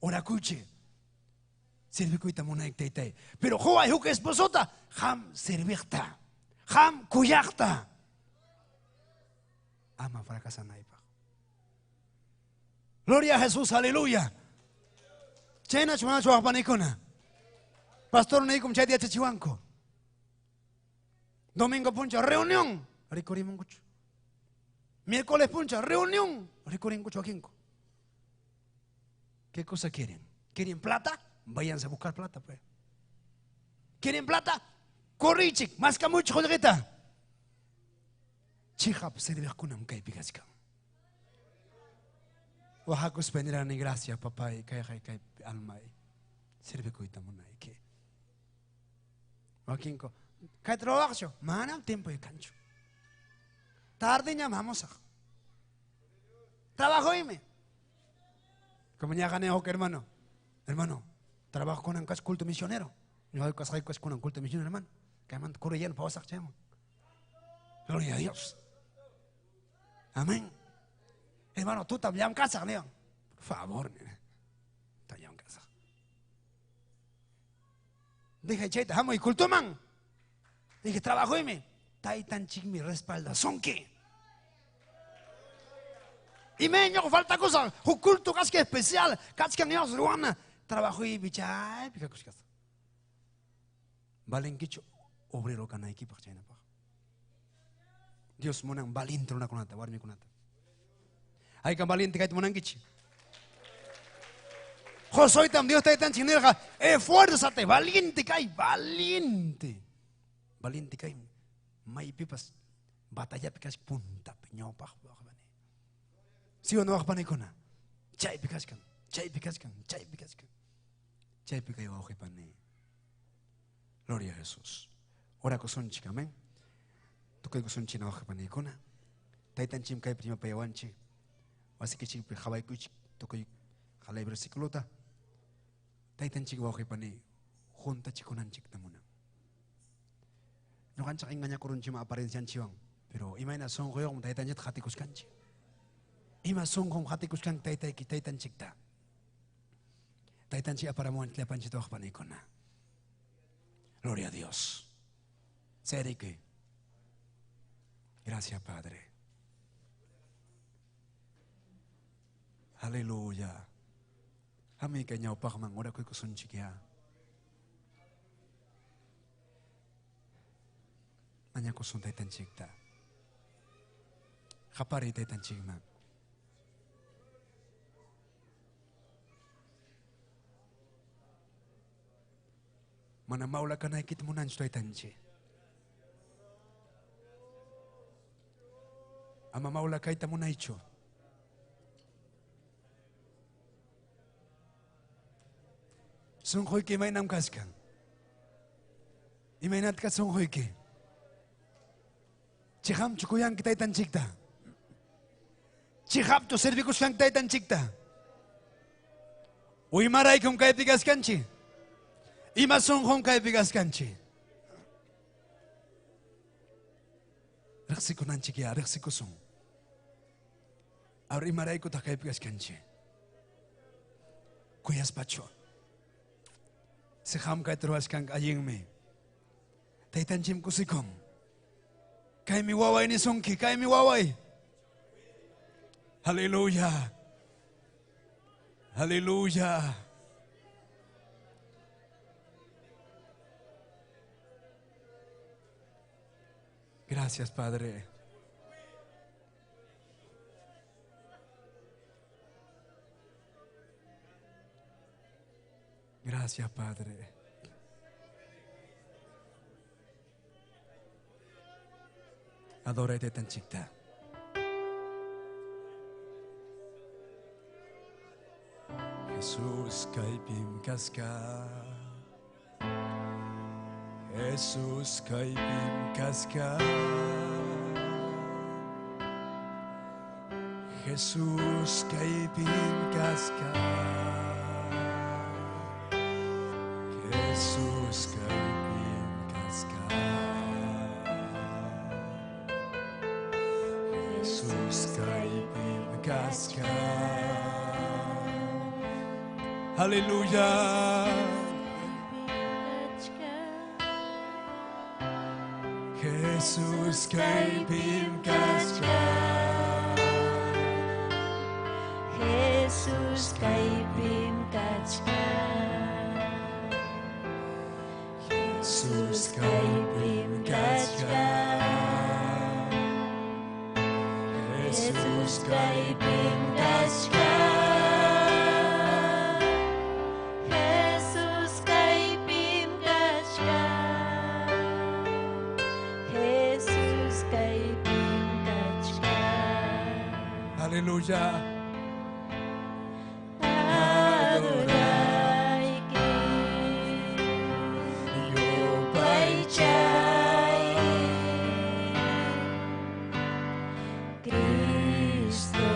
Orakuchi. Sirve coita monaik taytay. Pero joa huk esposota, ham sirviqta. Ham kuyaqta. Ama fracasanaypaq. Gloria a Jesús, aleluya. Chayna chumanachu waqpanikuna. Pastor niykum chayta yachachiwanku. Domingo puncha, reunión. Rikurimunkuchu. Miércoles puncha, reunión. Rikurinkuchu wakinku. ¿Qué cosa quieren? ¿Quieren plata? Váyanse a buscar plata, pues. ¿Quieren plata? Corrichik, más que mucho, joderita. Chihap sirviqkunam kaypi kachkan. Oaxaca nirani gracias papá y kay kay alma sirvikuyta munayki. Wakinko kay trabajo manam tiempo kanchu. Tarde ñam hamusaq. Trabajo ime. Como ya gané hermano. Hermano, trabajo con un culto misionero. Yo hay con un culto misionero, hermano. Que man corriendo pa chamo. Gloria a Dios. Amén. Hermano, tú también casa, León. Por favor, nene. También casa. Dije, cheta, amo y culto man. Dije, trabajo y me. Taitan chik mi respalda. ¿Son qué? Y me ño falta cosa. Culto casque especial. Casque Dios ruana. Trabajo y bichay, pica cosas. Valenquicho, obrero kanaiki pa chayna pa. Dios munan valiente una kunata, warmi kunata. Hay kan valiente kayta munankichi. Josoitam Dios taytan chinirqa, esfuérzate, valiente kay, valiente. Valiente kay. Maypipas batallapi kashka puntapi ñawpaq waqpani. ¿Sí o no waqpanikuna? Chaypi kashkan, chaypi kashkan, chaypi kashkan. Chaypi kay wawqipani. Gloria a Jesús. Ora kusunchik, amén. Tukuy kusunchik na waqpanikuna. Taytanchik kay prima payawanchik. Wasikichikpi hawaykuychik tukuy qalay versículota. Taytanchik wawqipani juntachikunanchikta munan. Ñuqanchik engañakurunchikman apariencianchikwan, pero imayna sunquyuqmi taytanchikta qatikuskanchik. Ima sunqum qatikuskanki taytayki taytanchikta. Taytanchik aparamuwanchik llapanchikta waqpanikuna. Gloria a Dios. Seriki. Gracias, Padre. Aleluya. Ami kay ñawpaqman orakuykusunchikya. Mañakusun taytanchikta. Qapariy taytanchikman. Mana mawla kanaykita munanchu taytanchik. Ama mawla kayta munaychu. Sunquyki imaynam kachkan. Imaynatqa sunquyki. Chihamchu kuyanki taytanchikta. Chihamchu servikusqanki taytanchikta. Uymaraykum kaypi kaskanchik. Ima sunqum kaypi kaskanchik. Riqsikunanchik ya, riqsikusun. Ahora imaraykutaq kaypi kaskanchik. Kuyaspachu. Si ham kayta ruwashkanki allinmi. Taytanchik kusikun. Kaymi waway nisunki, kaymi waway. Aleluya. Aleluya. Gracias, Padre. Gracias, Padre. Adora Taytanchikta. Jesús kaypim kaska. Jesús kaypim kaska. Jesús kaypim kaska. Jesús kaypim kaska. Jesús kaypim kaska. Aleluya. Jesús kaypim kaska. Jesús kaypim kachkan. Jesús kaypim kachkan. Jesús kaypim kachkan. Jesús kaypim kachkan. Jesús kaypim kachkan. Aleluya. Adorayki. Yupaychay. Cristo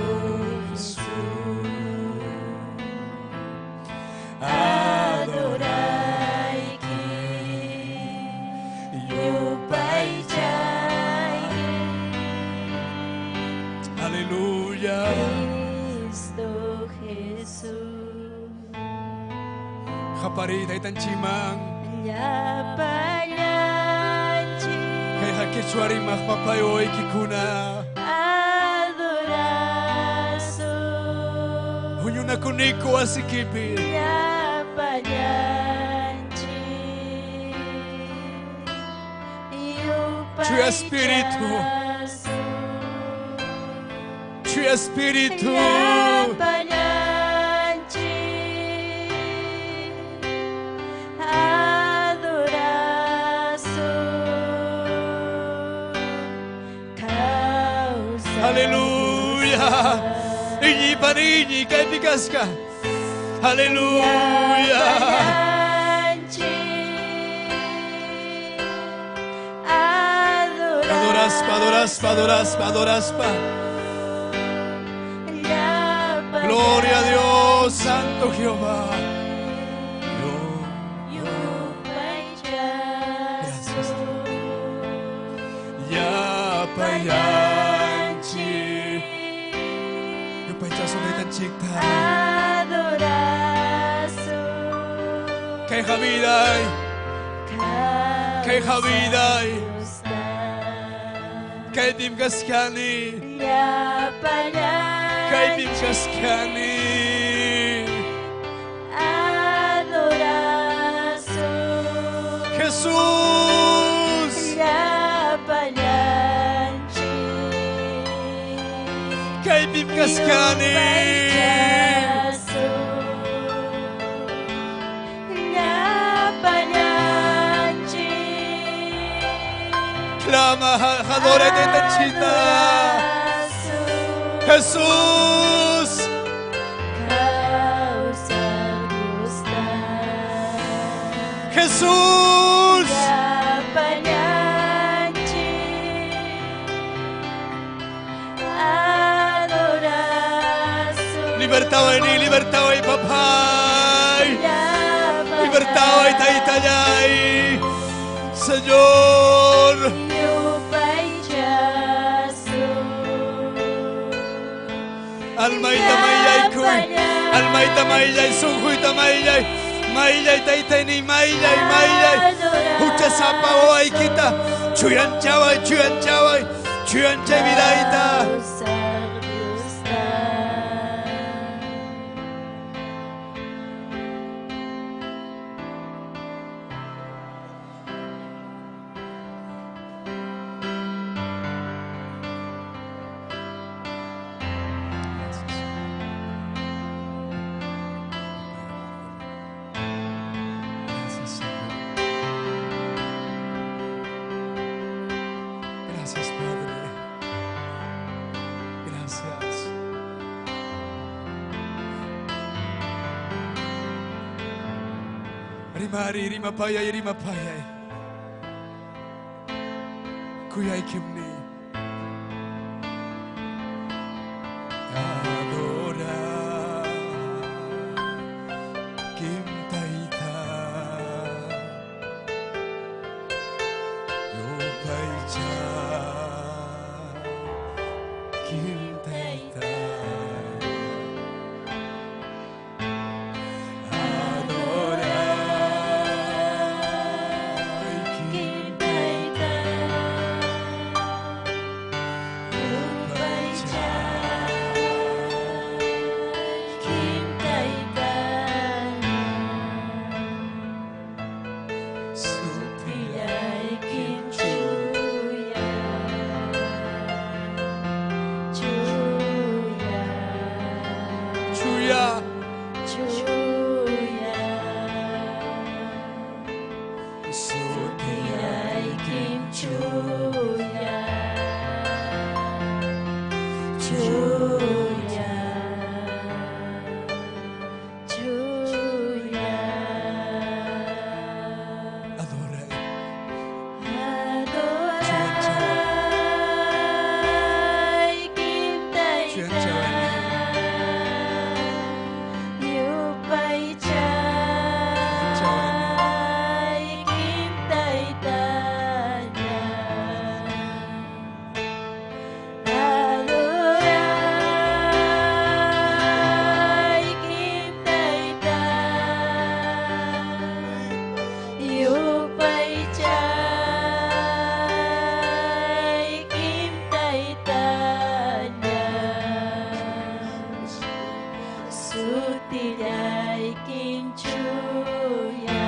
Jesús. Adorayki. Yupaychay. Aleluya. Cristo Jesús. Japari taytanchikman. Llapallanchik. Kayqa quechua papay wawaykikuna. Adorasun. Huñunakuniku wasikipi. Llapallanchik. Chuya Espíritu. Yupaychasun. Chuya Espíritu. Llapallanchik. Adorasun. Kawsay Aleluya. Iñi paniñi kaypi kaska. Aleluya. Adoraspa, adoraspa, adoraspa, adoraspa. Gloria a Dios, Santo Jehová. Gracias. Llapallanchik. Yupaychasun taytanchikta. Kayqa viday. Kayqa viday. Kaypim kaskani. Kaypim kaskani. Jesús. Kaypim kaskani. Clama, adora taytanchikta. Jesús. Jesús. Libertad vení, libertad vení, papá. Libertad vení, taytallay. Señor. Almayta mayllaykuy. Almayta mayllay, sunquyta mayllay. Mayllay taytayni, mayllay, mayllay. Huchasapa wawaykita. Chuyanchaway, chuyanchaway. Chuyanchay vidayta. Rimari, rimapayay, rimapayay. Kuyaykim ni. Adora Kim Tayta. Yupaycha Kim Tayta. Adoray Kim Tayta, Yupaycha Kim Tayta, Sutiyaykim Chuya, Chuya, Chuya. Chuya. Sutiyaykim Chuya, Chuya, Chuya. Adoray. Adoray Kim Tayta, Yupaychay Kim Tayta. Adoray Kim Tayta, Yupaychay Kim Tayta. Sutiyaykim Chuya,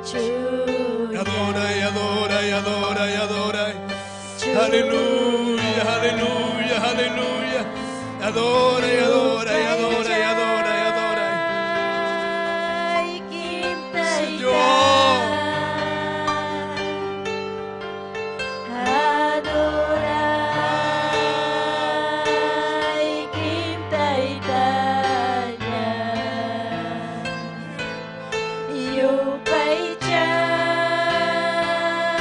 Chuya. Adoray, adoray, adoray, adoray. Aleluya, aleluya, aleluya. Adoray, adoray, adoray, adoray, adoray. Kim Señor. Adoray Kim Tayta,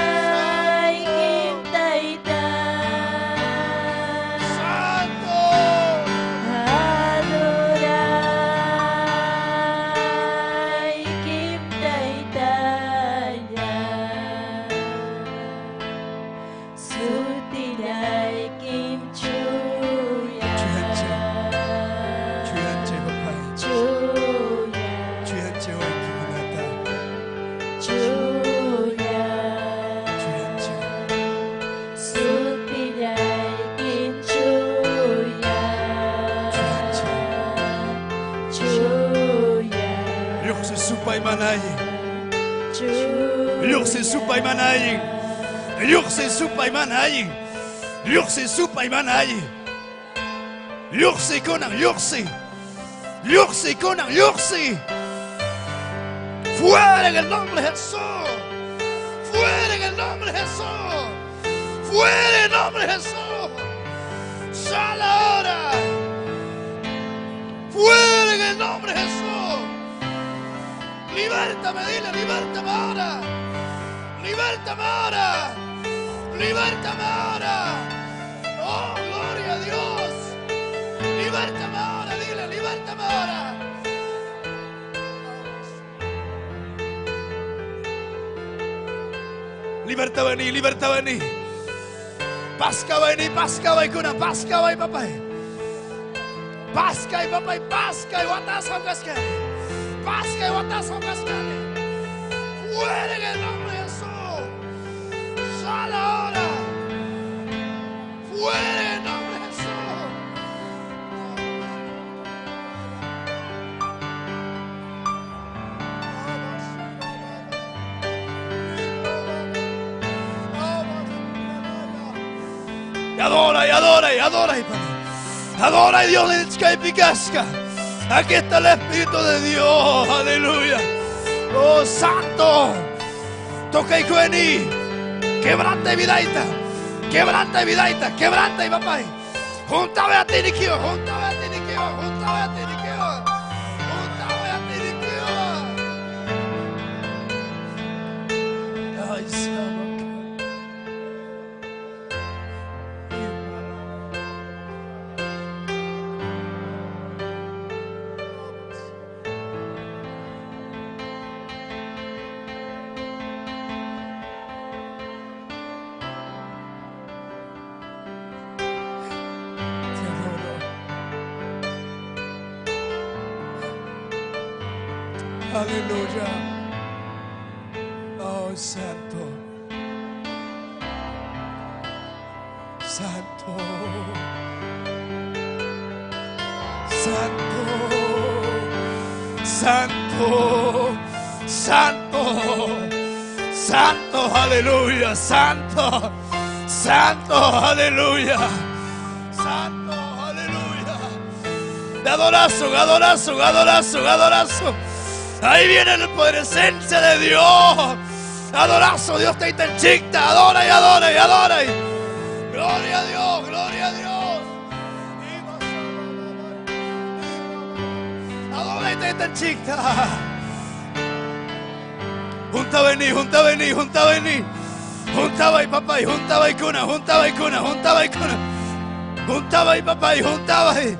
Yupaychay Kim Tayta. Santo. Adoray Kim Tayta, Sutiyaykim Chuya, Chuyanche, papay. Chuya, Chuyanche waykikunata. Chuya. Chuyanche. Sutiyaykim Chuya, Chuya, Lluqsi supay mana allin. Chuya. Lluqsi supay mana allin. Lluqsi supay mana allin. Lluqsi supay mana allin. Lluqsi kunan, lluqsi. Lluqsi kunan, lluqsi. Fuera en el nombre de Jesús. Fuera en el nombre de Jesús. Fuera en el nombre de Jesús. Sal ahora. Fuera en el nombre de Jesús. Libértame, dile, libértame ahora. Libértame ahora. Libértame ahora. Oh, gloria a Dios. Libértame ahora, dile, libértame ahora. Libertad vení, libertad vení. Pasca vení, pasca vení, pasca vení, papá. Pasca y papá, pasca y guatazo casca. Pasca y guatazo casca. Fuera en el nombre de Jesús. Sal ahora. Fuera en el nombre de Jesús. Y adora, y adora, y adora, y padre. Adora y Dios de Picasca. Aquí está el Espíritu de Dios. Aleluya. Oh Santo. Toca y cueni. Quebranta y vidaita. Quebranta y vidaita. Quebranta y papá. Juntame a ti, Nikio. Juntame a ti, Nikio. Juntame a ti, Nikio. Juntame a ti, Nikio. Aleluya. Oh, Santo. Santo. Santo. Santo. Santo. Santo, aleluya. Santo. Santo, aleluya. Santo, aleluya. De adorazo, adorazo, adorazo, adorazo. Ahí viene la presencia de Dios. Adorazo, Dios te chicta. Adora y adora y adora. Gloria a Dios, gloria a Dios. Adora y te chicta. Junta vení, junta vení, junta vení. Junta y papá y junta y cuna, junta y cuna, junta y cuna. Junta y papá y junta y.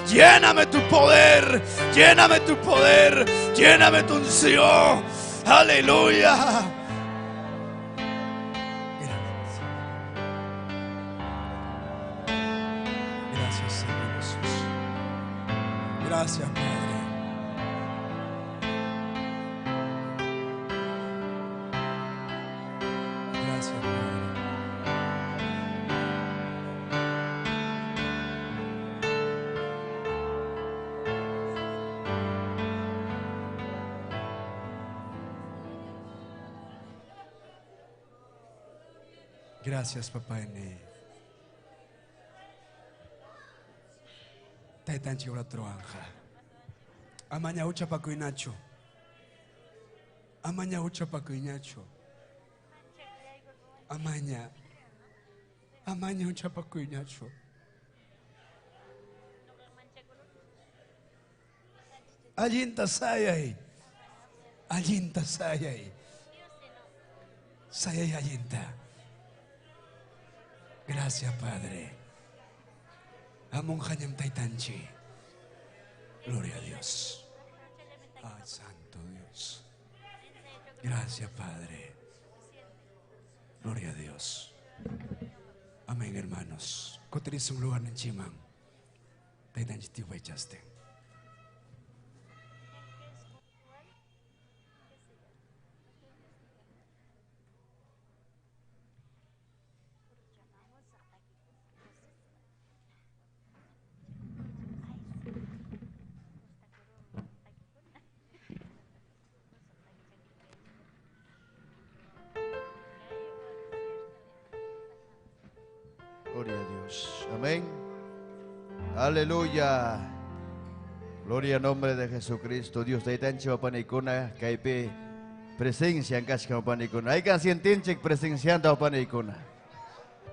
Lléname tu poder, lléname tu poder, lléname tu unción. Aleluya. Gracias. Gracias, Señor Jesús. Gracias, Padre. Gracias, Padre. Gracias, papá N. Taytanchik troanja. Amaña ucha pakuinacho. Amaña ucha pakuinacho. Amaña. Amaña ucha pakuinacho. Allinta sayay. Allinta sayay. Sayay allinta. Gracias, Padre. Amonjañam taytanchi. Gloria a Dios. Ay, Santo Dios. Gracias, Padre. Gloria a Dios. Amén, hermanos. Kotirisung lugar ng chimang. Taytanchi tiway chaste. Gloria a Dios. Amén. Aleluya. Gloria al nombre de Jesucristo. Dios te tancho panikuna kaypi presencia kashka panikuna. Hay kan sientinchik presenciando panikuna.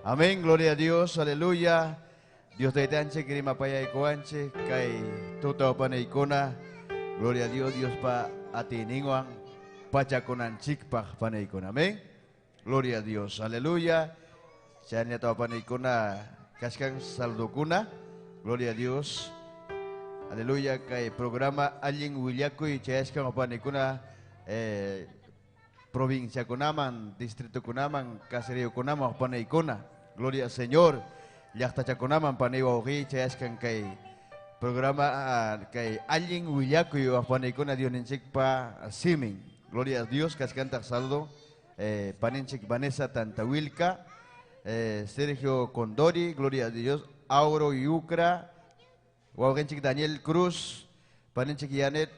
Amén. Gloria a Dios. Aleluya. Dios te tanche kirima payaykuanchik kay tuta panikuna. Gloria a Dios. Dios pa atininwan pachakunanchikpaq panikuna. Amén. Gloria a Dios. Aleluya. Chanya panikuna kashkan saldukuna. Gloria a Dios. Aleluya. Kay programa allin willakuy chayashkan panikuna provincia kunaman, distrito kunaman, caserío kunaman panikuna. Gloria al Señor. Llaqtachakunaman paniwa uqi chayashkan kay programa kay allin willakuy panikuna Dioninchikpa simin. Gloria a Dios. Kashkantaq saludo paninchik Vanessa Tantawilka. Sergio Condori, gloria a Dios, Auro Yucra, Waugenchik Daniel Cruz, Paninchik Yanet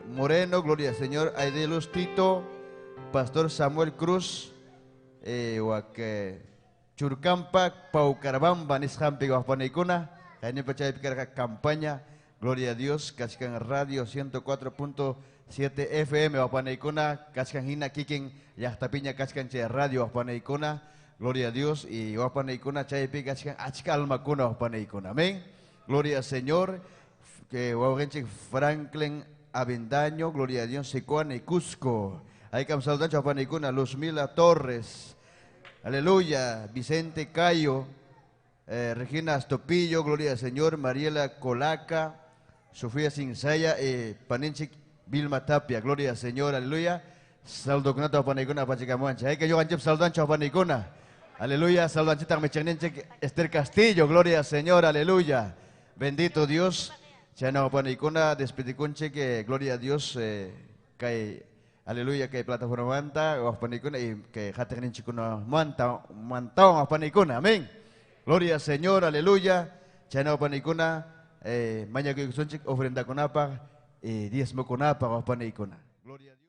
Moreno, gloria al Señor, Aidelus Tito, Pastor Samuel Cruz, Churcampa, Paucarbamba, Nishampi, Guapanicuna, Jaime campaña, gloria a Dios, Kashkan Radio 104.7 FM, Guapanicuna, Kashkan Hina, Kikin, Yachtapiña, Kashkan Che Radio, Guapanicuna. Gloria a Dios y wapaneikuna chaypi kachkan achka almakuna wapaneikuna. Amén. Gloria al Señor. Que wawqinchik Franklin Avendaño, gloria a Dios, Secuana y Cusco. Hay que saludar wapaneikuna Luzmila Torres. Aleluya. Vicente Cayo, Regina Astopillo, gloria al Señor, Mariela Colaca, Sofía Sinsaya, Paninchik Vilma Tapia, gloria al Señor, aleluya. Saldo kunata wapaneikuna pachikamuancha. Hay que yo anchep saldancho wapaneikuna. Aleluya, saldanchita mechanenche Esther Castillo, gloria al Señor, aleluya. Bendito Dios. Chana wapaneikuna despedikunche que gloria a Dios. Kay aleluya kay plataformamanta waqpanikuna y kay qatiqninchikkunamanta mantawan waqpanikuna. Amén. Gloria al Señor, aleluya. Chayna waqpanikuna mañakuykusunchik ofrendakunapaq y diezmokunapaq waqpanikuna. Gloria a Dios.